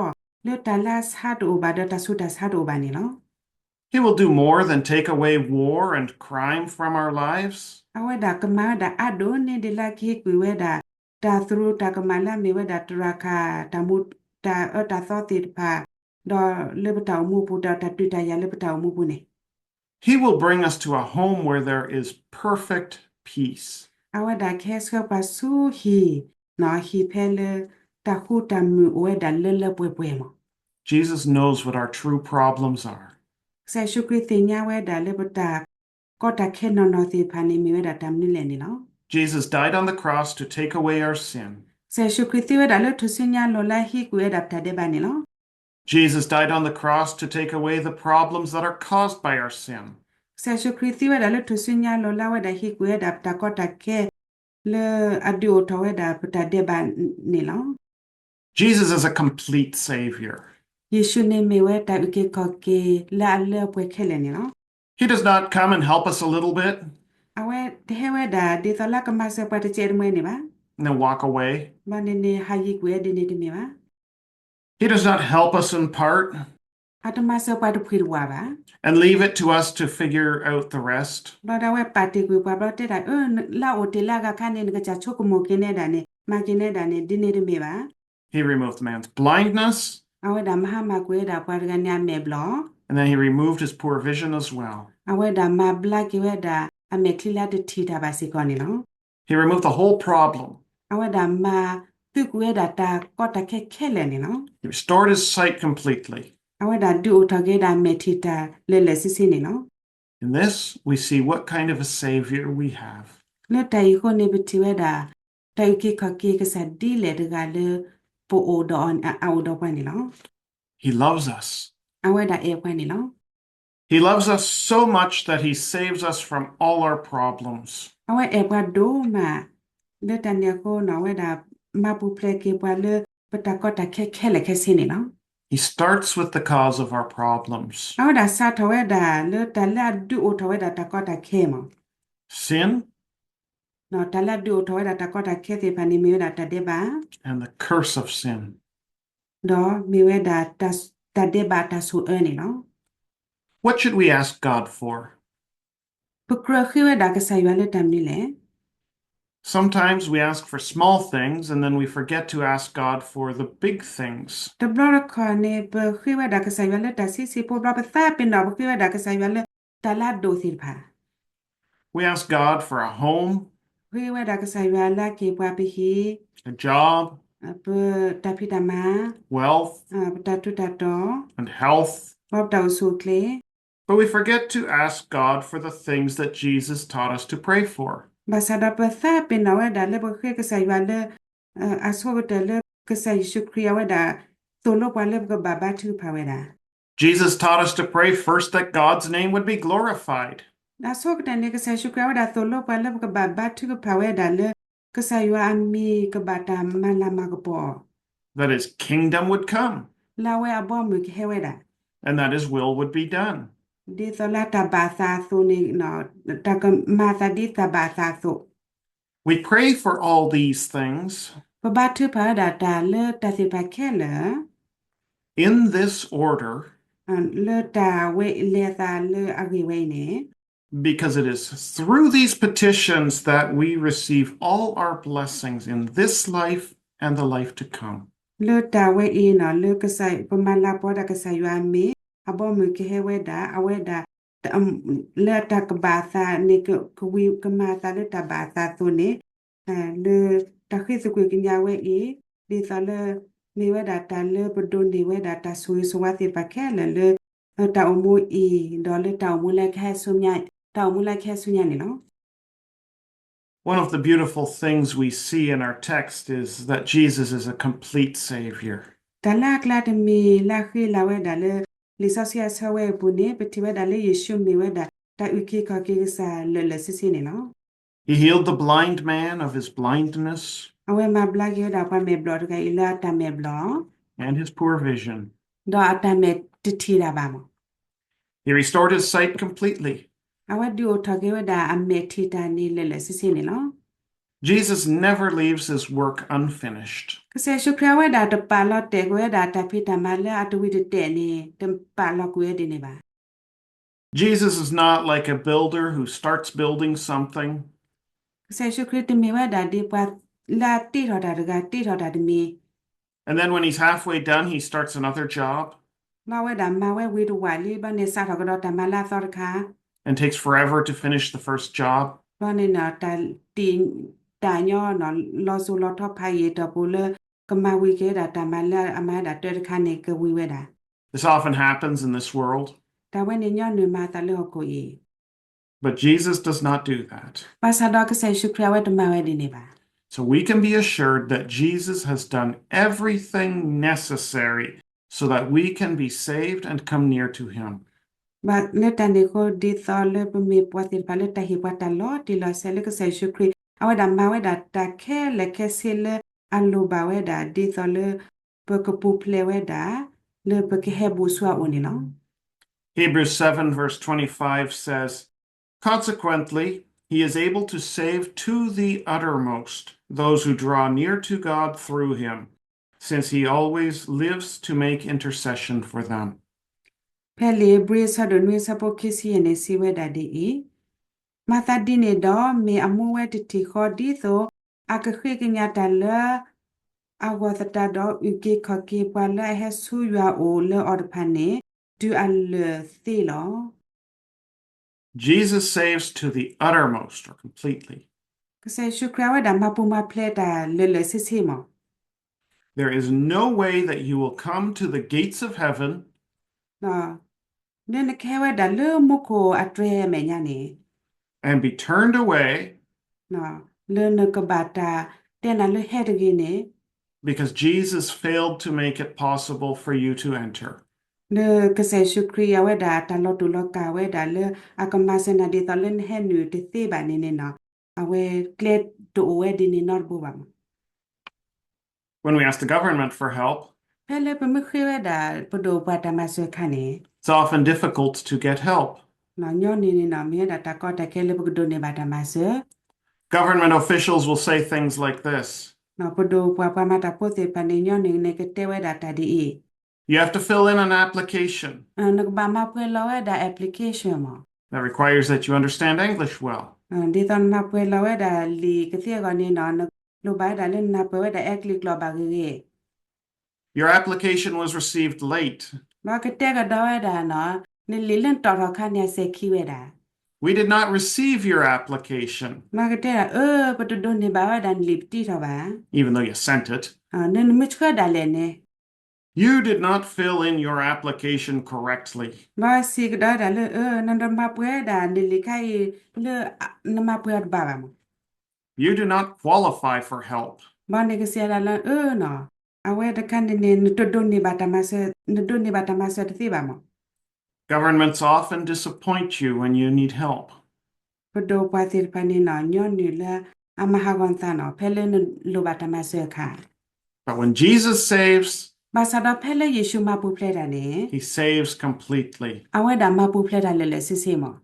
လၢတၢ်လၢအဆါတအိၣ်ဘၣ်ဒီးတၢ်ဆူးတၢ်ဆါတအိၣ်ဘၣ်န့ၣ်လီၤ. He will do more than take away war and crime from our lives. အဝဲဒၣ်ကမၤဝဲဒၣ်အါဒိၣ်န့ၢ်ဒံးလၢကဟ့ၣ်ကွံာ်ဝဲဒၣ် တၢ်သရူးတၢ်ကမၣ်လၢအမ့ၢ်ဝဲဒၣ်တြၢ်ခါ တၢ်မူ တၢ်အၢတၢ်သီသ့ၣ်တဖၣ် ဒီးလၢပတၢ်အိၣ်မူပူၤ ဒီးတၢ်ဒုးတၢ်ယၤလၢပတၢ်အိၣ်မူပူၤန့ၣ် He will bring us to a home where there is perfect peace. အဝဲဒၣ်ကဟဲဆှၢပှၤဆူဟံၣ်, ဟံၣ်ဖဲလၢ တၢ်ဃူတၢ်မုာ်အိၣ်ဝဲဒၣ်လၢလၢပှဲၤပှဲၤမး. Jesus knows what our true problems are. ကစၢ်ယ့ၣ်ၡူးခရံာ်သ့ၣ်ညါဝဲဒၣ်လၢပတၢ်ကီတၢ်ခဲနီၢ်နီၢ်သ့ၣ်တဖၣ်န့ၣ် မ့ၢ်ဝဲဒၣ်တၢ်မနုၤလဲၣ်န့ၣ်လီၤ. Jesus died on the cross to take away our sin. ကစၢ်ယ့ၣ်ၡူးခရံာ်သံဝဲဒၣ်လၢထူၣ်စုညါအလိၤလၢဟ့ၣ်ကွံာ်ဝဲဒၣ်ပတၢ်ဒဲးဘးန့ၣ်လီၤ. Jesus died on the cross to take away the problems that are caused by our sin. ကစၢ်ယ့ၣ်ၡူးခရံာ်သံဝဲဒၣ်လၢထူၣ်စုညါအလိၤလၢအဝဲဒၣ်ဟ့ၣ်ကွံာ်ဝဲဒၣ် ပတၢ်ကီတၢ်ခဲ လၢအဒုးအိၣ်ထီၣ်ဝဲဒၣ်ပတၢ်ဒဲးဘးန့ၣ်လီၤ. Jesus is a complete Savior. ယ့ၣ်ၡူးန့ၣ်မ့ၢ်ဝဲတၢ်အုၣ်က့ၤခီၣ်က့ၤလၢအလၢအပှဲၤခဲလၢာ်န့ၣ်လီၤ. He does not come and help us a little bit, အဝဲတဟဲဝဲဒၣ်ဒ်သိးလၢကမၤစၢၤပှၤတစဲးတမှဲန့ၣ်ဘၣ်. And then walk away. ဘျီန့ၣ်န့ၣ်ဟးယံၤကွံာ်ဝဲဒ်န့ၣ်တမ့ၢ်ဘၣ်. He does not help us in part အတမၤစၢၤပှၤတဖှံတဝးဘၣ်. and leave it to us to figure out the rest. ဘျီဒီးအဝဲပာ်တ့ၢ်ကွံာ်ပှၤဘျီတဲဒၣ် အၢ လၢအအိၣ်တ့ၢ်လၢအဂၤခါန့ၣ် နကစၢ်ဆိကမိၣ်က့ၤနဲဒၣ်န့ၣ် မၤက့ၤနဲဒၣ်န့ၣ် ဒ်န့ၣ်တမ့ၢ်ဘၣ်. He removed man's blindness, အဝဲဒၣ်မၤဟါမၢ်ကွံာ်ဝဲဒၣ်ပှၤတဂၤန့ၣ်အမဲာ်ဘျီၣ်, and then he removed his poor vision as well. အဝဲဒၣ်မၤဘျါက့ၤဝဲဒၣ်အမဲာ်ချံလၢအတထံၣ်တၢ်ဘၣ်စ့ၢ်ကီးန့ၣ်လီၤ. He removed the whole problem. အဝဲဒၣ်မၤသုးကွံာ်ဝဲဒၣ်တၢ်ကီတၢ်ခဲခဲလၢာ်န့ၣ်လီၤ. He restored his sight completely. အဝဲဒၣ်ဒုးအိၣ်ထီၣ်က့ၤဝဲဒၣ်အမဲာ်ထံၣ်တၢ်လၢာ်လၢာ်ဆ့ဆ့န့ၣ်လီၤ. In this, we see what kind of a Savior we have. လၢတၢ်အံၤအဃိန့ၣ် ပထံၣ်ဝဲဒၣ် တၢ်အုၣ်က့ၤခီၣ်က့ၤကစၢ်ဒ်လဲၣ်တဂၤလၢ ပအိၣ်ဒီးအီၤန့ၣ် အအိၣ်ဒီးပှၤန့ၣ်လီၤ. He loves us. အဝဲဒၣ်အဲၣ်ပှၤန့ၣ်လီၤ. He loves us so much that he saves us from all our problems. အဝဲအဲၣ်ပှၤဒိၣ်မး လၢတၢ်န့ၣ်အဃိန့ၣ် အဝဲဒၣ်မၤပူၤဖျဲးက့ၤပှၤလၢပတၢ်ကီတၢ်ခဲခဲလၢာ်ခဲဆ့န့ၣ်လီၤ. He starts with the cause of our problems. အဝဲဒၣ်စးထီၣ်ဝဲဒၣ်လၢတၢ်လၢအဒုးအိၣ်ထီၣ်ဝဲဒၣ်တၢ်ကီတၢ်ခဲမး Sin. တၢ်လၢအဒုးအိၣ်ထီၣ်ဝဲဒၣ်တၢ်ကီတၢ်ခဲသ့ၣ်တဖၣ်န့ၣ် မ့ၢ်ဝဲဒၣ်တၢ်ဒဲးဘး and the curse of sin. ဒီးမ့ၢ်ဝဲဒၣ်တၢ်ဒဲးဘးတၢ်ဆိၣ်အၢန့ၣ်လီၤ. What should we ask God for? ပကြၢးဃ့ဝဲဒၣ်ကစၢ်ယွၤလၢတၢ်မနုၤလဲၣ်. Sometimes we ask for small things and then we forget to ask God for the big things. တဘျီတခီၣ်န့ၣ် ပဃ့ဝဲဒၣ်ကစၢ်ယွၤလၢတၢ်ဆံးဆံးဖိဘျီ ပသးပ့ၤနီၣ် ပဃ့ဝဲဒၣ်ကစၢ်ယွၤလၢတၢ်လၢအဒိၣ်သ့ၣ်တဖၣ် We ask God for a home, ပဃ့ဝဲဒၣ်ကစၢ်ယွၤလၢအက့ၤပှၤပဟံၣ်, a job, ပတၢ်ဖံးတၢ်မၤ, wealth, ပတၢ်ထူးတၢ်တီၤ, and health. ဒီးပတၢ်အိၣ်ဆူၣ်အိၣ်ချ့ But we forget to ask God for the things that Jesus taught us to pray for. ဘၣ်ဆၣ်ဒီးပသးပ့ၤနီၣ်ဝဲဒၣ်လၢပဃ့ကစၢ်ယွၤလၢ အဆိကတၢၢ်လၢကစၢ်ယ့ၣ်ၡူးခရံာ်အဝဲဒၣ် သိၣ်လိပှၤလၢပကဘၣ်ဘါထုကဖၣ်ဝဲဒၣ် Jesus taught us to pray first that God's name would be glorified. အဆိကတၢၢ်န့ၣ် ကစၢ်ယ့ၣ်ၡူးခရံာ်အဝဲဒၣ် သိၣ်လိပှၤလၢပကဘၣ်ဘါထုကဖၣ်ဝဲဒၣ်လၢ ကစၢ်ယွၤအမံၤကဘၣ်တၢ်မၤလၤမၤကပီၤ That his kingdom would come. လၢအဝဲအဘီအမုၢ်ကဟဲဝဲဒၣ် And that his will would be done. ဒ်သိးလၢတၢ်ဘၣ်အသးအသိးန့ၣ် တၢ်ကမၤအသးဒ်တၢ်ဘၣ်အသးအသိး We pray for all these things ပဘါထုကဖၣ်ဝဲဒၣ်တၢ်လၢတၢ်သ့ၣ်တဖၣ်ခဲလၢာ် in this order လၢတၢ်ဝဲလဲၤအသးလၢအဂ့ၢ်ဝဲအံၤန့ၣ် because it is through these petitions that we receive all our blessings in this life and the life to come. လၢတၢ်ဝဲအံၤန့ၣ် လၢကစၢ် ပမၤလၤကပီၤဒၣ်ကစၢ်ယွၤအမံၤ အဘီအမုၢ်ကဟဲဝဲဒၣ် အဝဲဒၣ် လၢတၢ်ကဘၣ်အသးန့ၣ် ကဝံၤကမၤအသးလၢတၢ်ဘၣ်အသးအသိးန့ၣ် လၢတၢ်ဃ့သကွံာ်ကညးဝဲအံၤ ဒ်သိးလၢ မ့ၢ်ဝဲဒၣ်တၢ်လၢပဒိးန့ၢ်ဝဲဒၣ်တၢ်ဆိၣ်ဂ့ၤဆိၣ်ဝါသ့ၣ်တဖၣ်ခဲလၢာ်လၢ တၢ်အိၣ်မူအံၤ ဒီးလၢတၢ်အိၣ်မူလၢကဟဲဆူညါ တၢ်အိၣ်မူလၢကဟဲဆူညါန့ၣ်လီၤ. One of the beautiful things we see in our text is that Jesus is a complete Savior. တၢ်လၢအကျါတမံၤလၢအဃ့လၤဝဲဒၣ်လၢ လံာ်စီဆှံအဆၢဝဲအပူၤန့ၣ် ပထံၣ်ဝဲဒၣ်လၢယ့ၣ်ၡူးမ့ၢ်ဝဲဒၣ် တၢ်အုၣ်က့ၤခီၣ်က့ၤကစၢ်လၢာ်လၢာ်ဆ့ဆ့န့ၣ်လီၤ. He healed the blind man of his blindness. အဝဲမၤဘျါက့ၤဝဲဒၣ်ပှၤမဲာ်ဘျီၣ်တဂၤအံၤလၢအတၢ်မဲာ်ဘျီၣ် And his poor vision. ဒီးအတၢ်မဲာ်တထံၣ်တၢ်ဘၣ်မး He restored his sight completely. အဝဲဒုးအိၣ်ထီၣ်က့ၤဝဲဒၣ်အမဲာ်ထံၣ်တၢ်န့ၣ်လၢာ်လၢာ်ဆ့ဆ့န့ၣ်လီၤ. Jesus never leaves his work unfinished. ကစၢ်ယ့ၣ်ၡူးခရံာ်အဝဲဒၣ်တပာ်လီၤတဲာ်ကွံာ်ဝဲဒၣ်တၢ်ဖံးတၢ်မၤလၢအတဝံၤတတဲာ်န့ၣ် တပာ်လီၤကွံာ်ဝဲဒ်န့ၣ်ဘၣ်. Jesus is not like a builder who starts building something ကစၢ်ယ့ၣ်ၡူးခရံာ်တမ့ၢ်ဝဲဒၣ်ဒ်ပှၤလၢအတ့ထီၣ်တၢ်တဂၤ တ့ထီၣ်တၢ်တမံၤ and then when he's halfway done, he starts another job ဘၣ်ဝဲဒၣ်မၤဝဲဝံၤတဝးလံ ဘၣ်န့ၣ်စးထီၣ်ကဒီးတၢ်မၤလၢအသီတခါ and takes forever to finish the first job. ဘၣ်န့ၣ် တၢ်တံာ်တာ်ညီ လီၤစိၤလီၤထီဖးယံာ်တီၢ်ပူၤလၢ ကမၤဝံၤက့ၤဝဲဒၣ်တၢ်မၤလၢအမၤဝဲဒၣ်တၢ်တခါန့ၣ် ကဝံၤဝဲဒၣ် This often happens in this world. တၢ်ဝဲန့ၣ်ညီနုၢ်မၤအသးလၢဟီၣ်ခိၣ်အံၤ But Jesus does not do that. ဘၣ်ဆၣ်ဒီးကစၢ်ယ့ၣ်ၡူးခရံာ်အဝဲတမၤဝဲဒ်န့ၣ်ဘၣ် So we can be assured that Jesus has done everything necessary so that we can be saved and come near to him. ဘၣ်လၢတၢ်န့ၣ်အဃိ ဒ်သိးလၢပမ့ၢ်ပှၤသ့ၣ်တဖၣ်လၢတၢ်ဟ့ၣ်ပှၤတၢ်လီၤတံၢ်လီၤဆဲးလၢကစၢ်ယ့ၣ်ၡူးခရံာ် အဝဲဒၣ်မၤဝဲဒၣ်တၢ်ခဲလၢာ်ခဲဆ့လၢအလိၣ်ဘၣ်ဝဲဒၣ် ဒ်သိးလၢ ပကပူၤဖျဲးဝဲဒၣ် လၢပကဟဲဘူးဆူအအိၣ်န့ၣ်လီၤ. Hebrews seven, verse twenty-five says, Consequently, he is able to save to the uttermost those who draw near to God through him, since he always lives to make intercession for them. ဖဲလံာ်ဧ့ၤဘြံၤ အဆၢဒိၣ်နွံ အဆၢဖိခံဆံယဲၢ်န့ၣ် စံးဝဲဒၣ်ဒ်အံၤ, မၤသးဒ်န့ၣ်ဒီး မ့ၢ်အမူဝဲတထံၣ်ဃီ ဒ်သိးအကဃ့ကညးတၢ်လၢအဂီၢ်သတးဒီး အုၣ်က့ၤခီၣ်က့ၤပှၤလၢအဟဲဆူယွၤအအိၣ်လၢအီၤတဖၣ်န့ၣ် တုၤအလၢာ်သ့လီၤ. Jesus saves to the uttermost or completely. ကစၢ်ယ့ၣ်ၡူးခရံာ်အဝဲဒၣ်မၤပူၤမၤဖျဲးတၢ်လၢာ်လၢာ်ဆ့ဆ့မး There is no way that you will come to the gates of heaven လၢနကဟဲဝဲဒၣ်လၢမူခိၣ်အတြဲၤအမဲာ်ညါန့ၣ် and be turned away လၢနကဘၣ်တၢ်တဲနၤလၢဟဲတဂ့ၤန့ၣ် because Jesus failed to make it possible for you to enter. လၢကစၢ်ယ့ၣ်ၡူးခရံာ်အဝဲဒၣ် တၢ်လီၤတူာ်လီၤကာ်ဝဲဒၣ်လၢအကမၤစၢၤနၤဒ်သိးလၢနဟဲနုာ်တသ့ဘၣ်န့ၣ်န့ၣ်နီၤ အဝဲကျဲတအိၣ်ဝဲဒ်န့ၣ်နီတဘိဘၣ်မး When we ask the government for help, ဖဲလၢပမ့ၢ်ဃ့ဝဲဒၣ်ပဒိၣ်ပှၤတၢ်မၤစၢၤအခါန့ၣ် it's often difficult to get help. ညီနုၢ်န့ၣ်နီၤ မ့ၢ်ဝဲဒၣ်တၢ်ကီတၢ်ခဲလၢပကဒိးန့ၢ်ဘၣ်တၢ်မၤစၢၤ Government officials will say things like this. ပဒိၣ်ပှၤပှၤမၤတၢ်ဖိသ့ၣ်တဖၣ်န့ၣ် ညီနုၢ်န့ၣ်ကတဲဝဲဒၣ်တၢ်ဒ်အံၤ You have to fill in an application နကဘၣ်မၤပှဲၤလီၤဝဲဒၣ် application မး that requires that you understand English well. ဒ်သိးနမၤပှဲၤလီၤဝဲဒၣ်လံာ်ကသ့အဂီၢ်န့ၣ်နီၤ နလိၣ်ဘၣ်ဝဲဒၣ်လၢနနၢ်ပၢၢ်ဝဲဒၣ်အဲကလံးကျိာ်ဘၣ်ဂ့ၤဂ့ၤ Your application was received late. ဘၣ်ကတဲကဒီးဝဲဒၣ်နီၤ နလံာ်လၢနတီၣ်ထီၣ်အခါန့ၣ် အစဲၤခံဝဲဒၣ် We did not receive your application, ဘၣ်ကတဲဒၣ် အၢ ပတဒိးန့ၢ်ဘၣ်ဝဲဒၣ်နလံာ်ပတံထီၣ်ဘၣ် even though you sent it. နမ့ၢ်ဆှၢဒၣ်လဲာ်န့ၣ် You did not fill in your application correctly. ဘၣ်စံးကဒီးဝဲဒၣ်လၢ အၢ နတမၤပှဲၤဝဲဒၣ်နလံာ်ခါအံၤလၢ နမၤပှဲၤအီၤတဘၣ်ဘၣ်မး You do not qualify for help. ဘၣ်န့ၣ်ကစံးဒၣ်လၢ အၢနီၤ အဝဲတခါန့ၣ်န့ၣ် နတဒိးန့ၢ်ဘၣ်တၢ်မၤစၢၤ နဒိးန့ၢ်ဘၣ်တၢ်မၤစၢၤတသ့ဘၣ်မး Governments often disappoint you when you need help. ပဒိၣ်ပှၤသ့ၣ်တဖၣ်န့ၣ်နီၤ ညီနုၢ်လၢအမၤဟးဂီၤနသးနီၤ ဖဲလၢနလိၣ်ဘၣ်တၢ်မၤစၢၤအခါ But when Jesus saves, ဘၣ်ဆၣ်ဒီးဖဲလၢယ့ၣ်ၡူးမၤပူၤဖျဲးတၢ်န့ၣ် he saves completely. အဝဲဒၣ်မၤပူၤဖျဲးတၢ်လၢာ်လၢာ်ဆ့ဆ့မး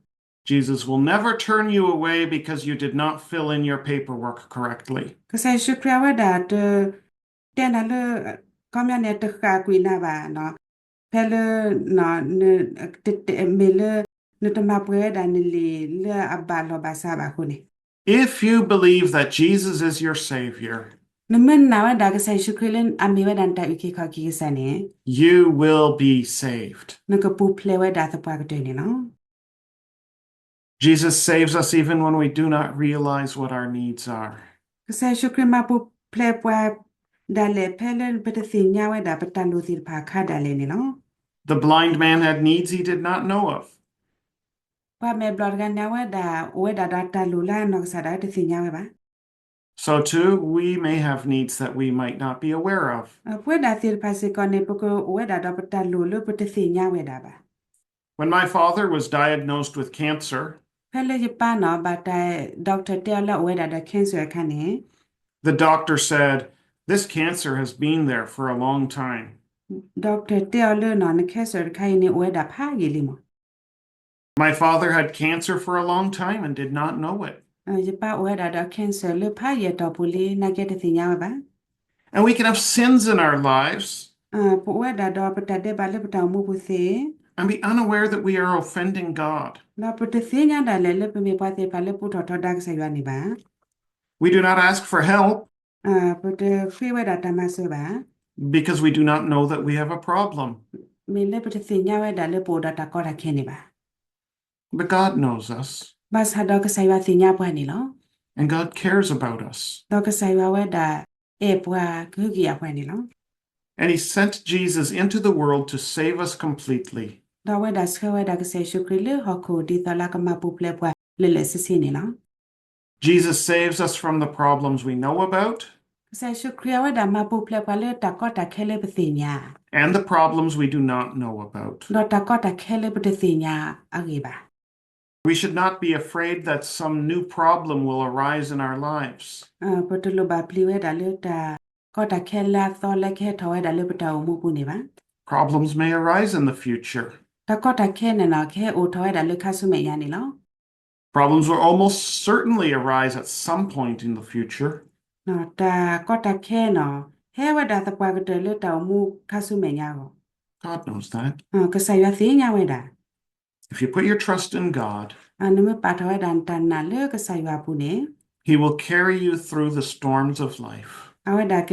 Jesus will never turn you away because you did not fill in your paperwork correctly. ကစၢ်ယ့ၣ်ၡူးခရံာ်အဝဲဒၣ်တ တဲနၤလၢ ခီပညီန့ၣ် တဃၣ်ကွံာ်နၤဘၣ်နီၤ ဖဲလၢ မ့ၢ်လၢ နတမၤပှဲၤဝဲဒၣ်နလံာ်လၢအဘၣ်လီၢ်ဘၣ်စးဘၣ်အဃိန့ၣ် If you believe that Jesus is your Savior, နမ့ၢ်နာ်ဝဲဒၣ်ကစၢ်ယ့ၣ်ၡူးခရံာ်လၢအမ့ၢ်ဝဲဒၣ်နတၢ်အုၣ်က့ၤခီၣ်က့ၤကစၢ်န့ၣ် you will be saved. နကပူၤဖျဲးဝဲဒၣ်သပှၢ်ကတၢၢ်န့ၣ်လီၤ. Jesus saves us even when we do not realize what our needs are. ကစၢ်ယ့ၣ်ၡူးခရံာ်မၤပူၤဖျဲးပှၤဒၣ်လဲာ် ဖဲလၢပတသ့ၣ်ညါဝဲဒၣ်ပတၢ်လိၣ်သ့ၣ်တဖၣ်အခါဒၣ်လဲာ်န့ၣ်လီၤ. The blind man had needs he did not know of. ပှၤမဲာ်ဘျီၣ်တဂၤန့ၣ် အဝဲဒၣ်အိၣ်ဝဲဒၣ်ဒီးတၢ်လိၣ်လၢအနီၢ်ကစၢ်ဒၣ်ဝဲတသ့ၣ်ညါဝဲဘၣ်. So too, we may have needs that we might not be aware of. ပဝဲဒၣ်သ့ၣ်တဖၣ်စ့ၢ်ကီးန့ၣ် ပကအိၣ်ဝဲဒၣ်ဒီးပတၢ်လိၣ်လၢပတသ့ၣ်ညါဝဲဒၣ်ဘၣ်. When my father was diagnosed with cancer, ဖဲလၢယပၢ်နီၤ ဘၣ်တၢ် doctor တဲအီၤလၢအအိၣ်ဝဲဒၣ်ဒီး cancer အခါန့ၣ် the doctor said, This cancer has been there for a long time. Doctor တဲအီၤလၢနီၤ န cancer တခါအံၤန့ၣ် အိၣ်ဝဲဒၣ်ဖးယံာ်လံမး. My father had cancer for a long time and did not know it. ယပၢ်အိၣ်ဝဲဒၣ်ဒီး cancer လၢဖးယံာ်အတီၢ်ပူၤလံ နာ်က့တသ့ၣ်ညါဝဲဘၣ်. And we can have sins in our lives ပအိၣ်ဝဲဒၣ်ဒီးပတၢ်ဒဲးဘးလၢပတၢ်အိၣ်မူပူၤသ့ and be unaware that we are offending God. ဒီးပတသ့ၣ်ညါဒၣ်လဲာ်လၢပမ့ၢ်ပှၤသ့ၣ်တဖၣ်လၢပူထီၣ်ထီဒါကစၢ်ယွၤန့ၣ်ဘၣ်. We do not ask for help. ပတဃ့ဝဲဒၣ်တၢ်မၤစၢၤဘၣ်. Because we do not know that we have a problem. မ့ၢ်လၢပတသ့ၣ်ညါဝဲဒၣ်လၢပအိၣ်ဒီးတၢ်ကီတၢ်ခဲန့ၣ်ဘၣ်. But God knows us. ဘၣ်ဆၣ်ဒီးကစၢ်ယွၤသ့ၣ်ညါပှၤန့ၣ်လီၤ. And God cares about us. ဒီးကစၢ်ယွၤဝဲဒၣ်အဲၣ်ပှၤကဟုကယာ်ပှၤန့ၣ်လီၤ. And he sent Jesus into the world to save us completely. ဒီးအဝဲဒၣ်ဆှၢဝဲဒၣ်ကစၢ်ယ့ၣ်ၡူးခရံာ်လၢဟီၣ်ခိၣ်ဒ်သိးလၢအကမၤပူၤဖျဲးပှၤလၢာ်လၢာ်ဆ့ဆ့န့ၣ်လီၤ. Jesus saves us from the problems we know about. ကစၢ်ယ့ၣ်ၡူးခရံာ်အဝဲဒၣ်မၤပူၤဖျဲးပှၤလၢတၢ်ကီတၢ်ခဲလၢပသ့ၣ်ညါ And the problems we do not know about. ဒီးတၢ်ကီတၢ်ခဲလၢပတသ့ၣ်ညါအဂ့ၢ်ဘၣ်. We should not be afraid that some new problem will arise in our lives. ပတလိၣ်ဘၣ်ပျံၤဝဲဒၣ်လၢတၢ်ကီတၢ်ခဲလၢအသီလၢကဟဲထီၣ်ဝဲဒၣ်လၢပတၢ်အိၣ်မူပူၤန့ၣ်ဘၣ်. Problems may arise in the future. တၢ်ကီတၢ်ခဲန့ၣ်နီၤ ကဟဲအိၣ်ထီၣ်ဝဲဒၣ်လၢခါဆူမဲာ်ညါန့ၣ်လီၤ. Problems will almost certainly arise at some point in the future. တၢ်ကီတၢ်ခဲနီၤ ဟဲဝဲဒၣ်သပှၢ်ကတၢၢ်လၢတၢ်အိၣ်မူခါဆူမဲာ်ညါအဂီၢ်. God knows that. ကစၢ်ယွၤသ့ၣ်ညါဝဲဒၣ်. If you put your trust in God, နမ့ၢ်ပာ်ထီၣ်ဝဲဒၣ်နတၢ်နာ်လၢကစၢ်ယွၤအပူၤန့ၣ် He will carry you through the storms of life. အဝဲဒၣ်က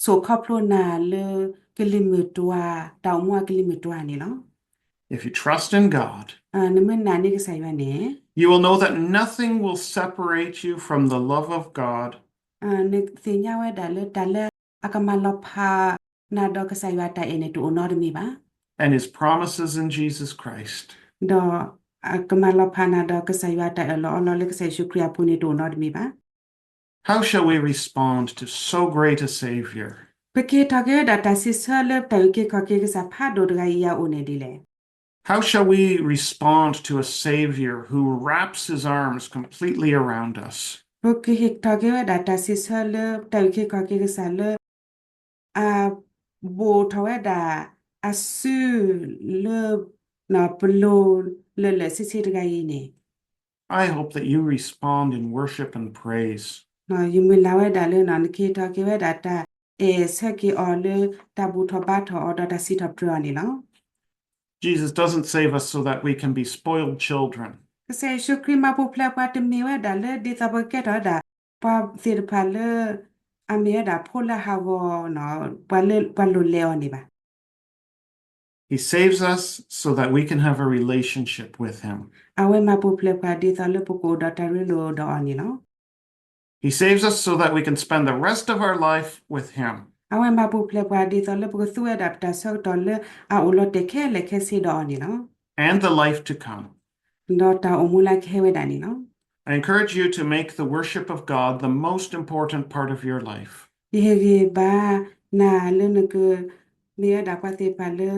စိာ်ခီဖျိနၤလၢကလံၤမုၢ်တွၤ, တၢ်အိၣ်မူအကလံၤမုၢ်တွၤန့ၣ်လီၤ. If you trust in God, နမ့ၢ်နာ်န့ၢ်ကစၢ်ယွၤန့ၣ် you will know that nothing will separate you from the love of God နသ့ၣ်ညါဝဲဒၣ်လၢတၢ်လၢအကမၤလီၤဖးနၤဒီးကစၢ်ယွၤအတၢ်အဲၣ်န့ၣ်တအိၣ်နီတမံၤဘၣ်. And his promises in Jesus Christ. ဒီးကမၤလီၤဖးနၤဒီးကစၢ်ယွၤအတၢ်အၢၣ်လီၤအီလီၤလၢကစၢ်ယ့ၣ်ၡူးခရံာ်အပူၤန့ၣ်တအိၣ်နီတမံၤဘၣ်. How shall we respond to so great a Savior? ပကဟ့ၣ်ထီၣ်က့ၤဝဲဒၣ်တၢ်စံးဆၢလၢတၢ်အုၣ်က့ၤခီၣ်က့ၤကစၢ်ဖးဒိၣ်တဂၤအံၤ အအိၣ်န့ၣ်ဒ်လဲၣ်. How shall we respond to a Savior who wraps his arms completely around us? ပကဟ့ၣ်ထီၣ်က့ၤဝဲဒၣ်တၢ်စံးဆၢလၢတၢ်အုၣ်က့ၤခီၣ်က့ၤကစၢ်လၢ အဘူးထီၣ်ဝဲဒၣ်အစုလၢ ပလိၤလၢာ်လၢာ်ဆ့ဆ့တဂၤအံၤန့ၣ် I hope that you respond in worship and praise. ယမုၢ်လၢ်ဝဲဒၣ်လၢ နကဟ့ၣ်ထီၣ်က့ၤဝဲဒၣ်တၢ်အဲၣ်ဆၢက့ၤအီၤလၢတၢ်ဘူၣ်ထီၣ်ဘါထီၣ်အီၤဒီးတၢ်စံးထီၣ်ပတြၢၤအီၤန့ၣ်လီၤ. Jesus doesn't save us so that we can be spoiled children. ကစၢ်ယ့ၣ်ၡူးခရံာ်မၤပူၤဖျဲးပှၤတမ့ၢ်ဝဲဒၣ်လၢဒ်သိးပကကဲထီၣ်ဝဲဒၣ် ပှၤသ့ၣ်တဖၣ်လၢ အမ့ၢ်ဝဲဒၣ်ဖိလၢဟးဂီၤ ပှၤလိၤလဲၤအီၤန့ၣ်ဘၣ်. He saves us so that we can have a relationship with him. အဝဲမၤပူၤဖျဲးပှၤဒ်သိးလၢပကအိၣ်ဒီးတၢ်ရ့ဒိၣ်ဒီးအီၤန့ၣ်လီၤ. He saves us so that we can spend the rest of our life with him. အဝဲမၤပူၤဖျဲးပှၤဒ်သိးလၢပကသူဝဲဒၣ်ပတၢ်ဆၢကတီၢ်လၢ အအိၣ်လီၤတဲာ်ခဲလၢာ်ခဲဆ့ဒီးအီၤန့ၣ်လီၤ. And the life to come. ဒီးတၢ်အိၣ်မူလၢကဟဲဝဲဒၣ်န့ၣ်လီၤ. I encourage you to make the worship of God the most important part of your life. ယဟ့ၣ်ဂံၢ်ဘါနၤလၢနက မ့ၢ်ဝဲဒၣ်ပှၤသ့ၣ်တဖၣ်လၢ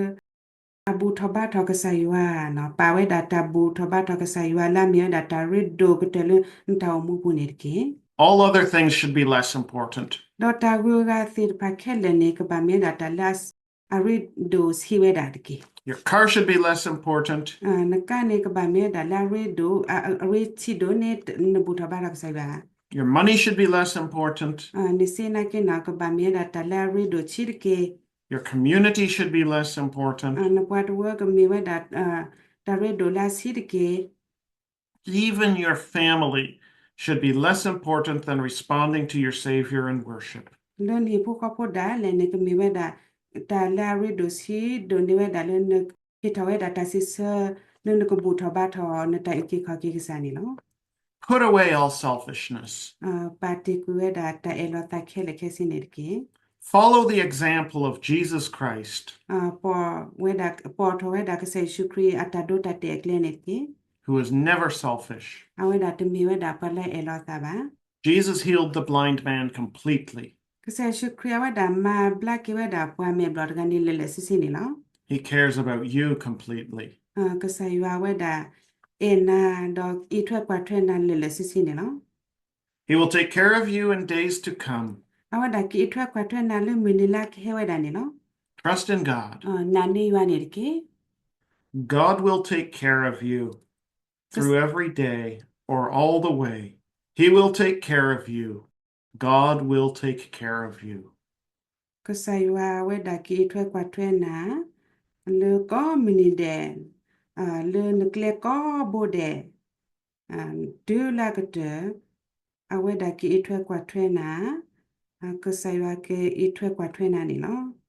အဘူၣ်ထီၣ်ဘါထီၣ်ကစၢ်ယွၤ, ပာ်ဝဲဒၣ်တၢ်ဘူၣ်ထီၣ်ဘါထီၣ်ကစၢ်ယွၤလၢအမ့ၢ်ဝဲဒၣ်တၢ်ရ့ဒိၣ်ကတၢၢ်လၢနတၢ်အိၣ်မူပူၤန့ၣ်တက့ၢ်. All other things should be less important. ဒီးတၢ်ဂုၤဂၤသ့ၣ်တဖၣ်ခဲလၢာ်န့ၣ် ကဘၣ်မ့ၢ်ဝဲဒၣ်တၢ်လၢအရ့ဒိၣ်ဆံးဝဲဒၣ်တက့ၢ်. Your car should be less important. နကါန့ၣ် ကဘၣ်မ့ၢ်ဝဲဒၣ်လၢအရ့ဒိၣ်, အရ့ဆံးဒိၣ်န့ၢ်နဘူၣ်ထီၣ်ဘါထီၣ်ကစၢ်ယွၤ. Your money should be less important. နစ့နာ်က့န့ၣ် ကဘၣ်မ့ၢ်ဝဲဒၣ်တၢ်လၢအရ့ဒိၣ်ဆံးတက့ၢ်. Your community should be less important. နပှၤတဝၢကမ့ၢ်ဝဲဒၣ် တၢ်ရ့ဒိၣ်လၢအဆံးတက့ၢ်. Even your family should be less important than responding to your Savior in worship. လၢနဟံၣ်ဖိဃီဖိဒၣ်လဲာ်န့ၣ် ကမ့ၢ်ဝဲဒၣ် တၢ်လၢအရ့ဒိၣ်ဆံးဒိၣ်န့ၢ်ဝဲဒၣ်လၢ နဟ့ၣ်ထီၣ်ဝဲဒၣ်တၢ်စံးဆၢ လၢနကဘူၣ်ထီၣ်ဘါထီၣ်နတၢ်အုၣ်က့ၤခီၣ်က့ၤကစၢ်န့ၣ်လီၤ. Put away all selfishness. ပာ်တ့ၢ်ကွံာ်ဝဲဒၣ်တၢ်အဲၣ်လီၤသးခဲလၢာ်ခဲဆ့န့ၣ်တက့ၢ်. Follow the example of Jesus Christ, ပိာ်ထီၣ်ဝဲဒၣ်ကစၢ်ယ့ၣ်ၡူးခရံာ်အတၢ်ဒိတၢ်တဲာ်အကျဲန့ၣ်တက့ၢ်. Who is never selfish. အဝဲဒၣ်တမ့ၢ်ဝဲဒၣ်ပှၤလၢအအဲၣ်လီၤသးဘၣ်. Jesus healed the blind man completely. ကစၢ်ယ့ၣ်ၡူးခရံာ်အဝဲဒၣ်မၤဘျါက့ၤဝဲဒၣ်ပှၤမဲာ်ဘျီၣ်တဂၤန့ၣ်လၢာ်လၢာ်ဆ့ဆ့န့ၣ်လီၤ. He cares about you completely. ကစၢ်ယွၤအဝဲဒၣ် အဲၣ်နၤဒီးအံးထွဲကွၢ်ထွဲနၤလၢာ်လၢာ်ဆ့ဆ့န့ၣ်လီၤ. He will take care of you in days to come. အဝဲဒၣ်ကအံးထွဲကွၢ်ထွဲနၤလၢမုၢ်နံၤလၢကဟဲဝဲဒၣ်န့ၣ်လီၤ. Trust in God. နာ်န့ၢ်ယွၤန့ၣ်တက့ၢ်. God will take care of you through every day or all the way. He will take care of you. God will take care of you. ကစၢ်ယွၤအဝဲဒၣ်ကအံးထွဲကွၢ်ထွဲနၤ လၢကိးမုၢ်နံၤဒဲး, လၢနကျဲကိးဘိဒဲး, တုၤလၢအကတၢၢ်, အဝဲဒၣ်ကအံးထွဲကွၢ်ထွဲနၤ, ကစၢ်ယွၤကအံးထွဲကွၢ်ထွဲနၤန့ၣ်လီၤ.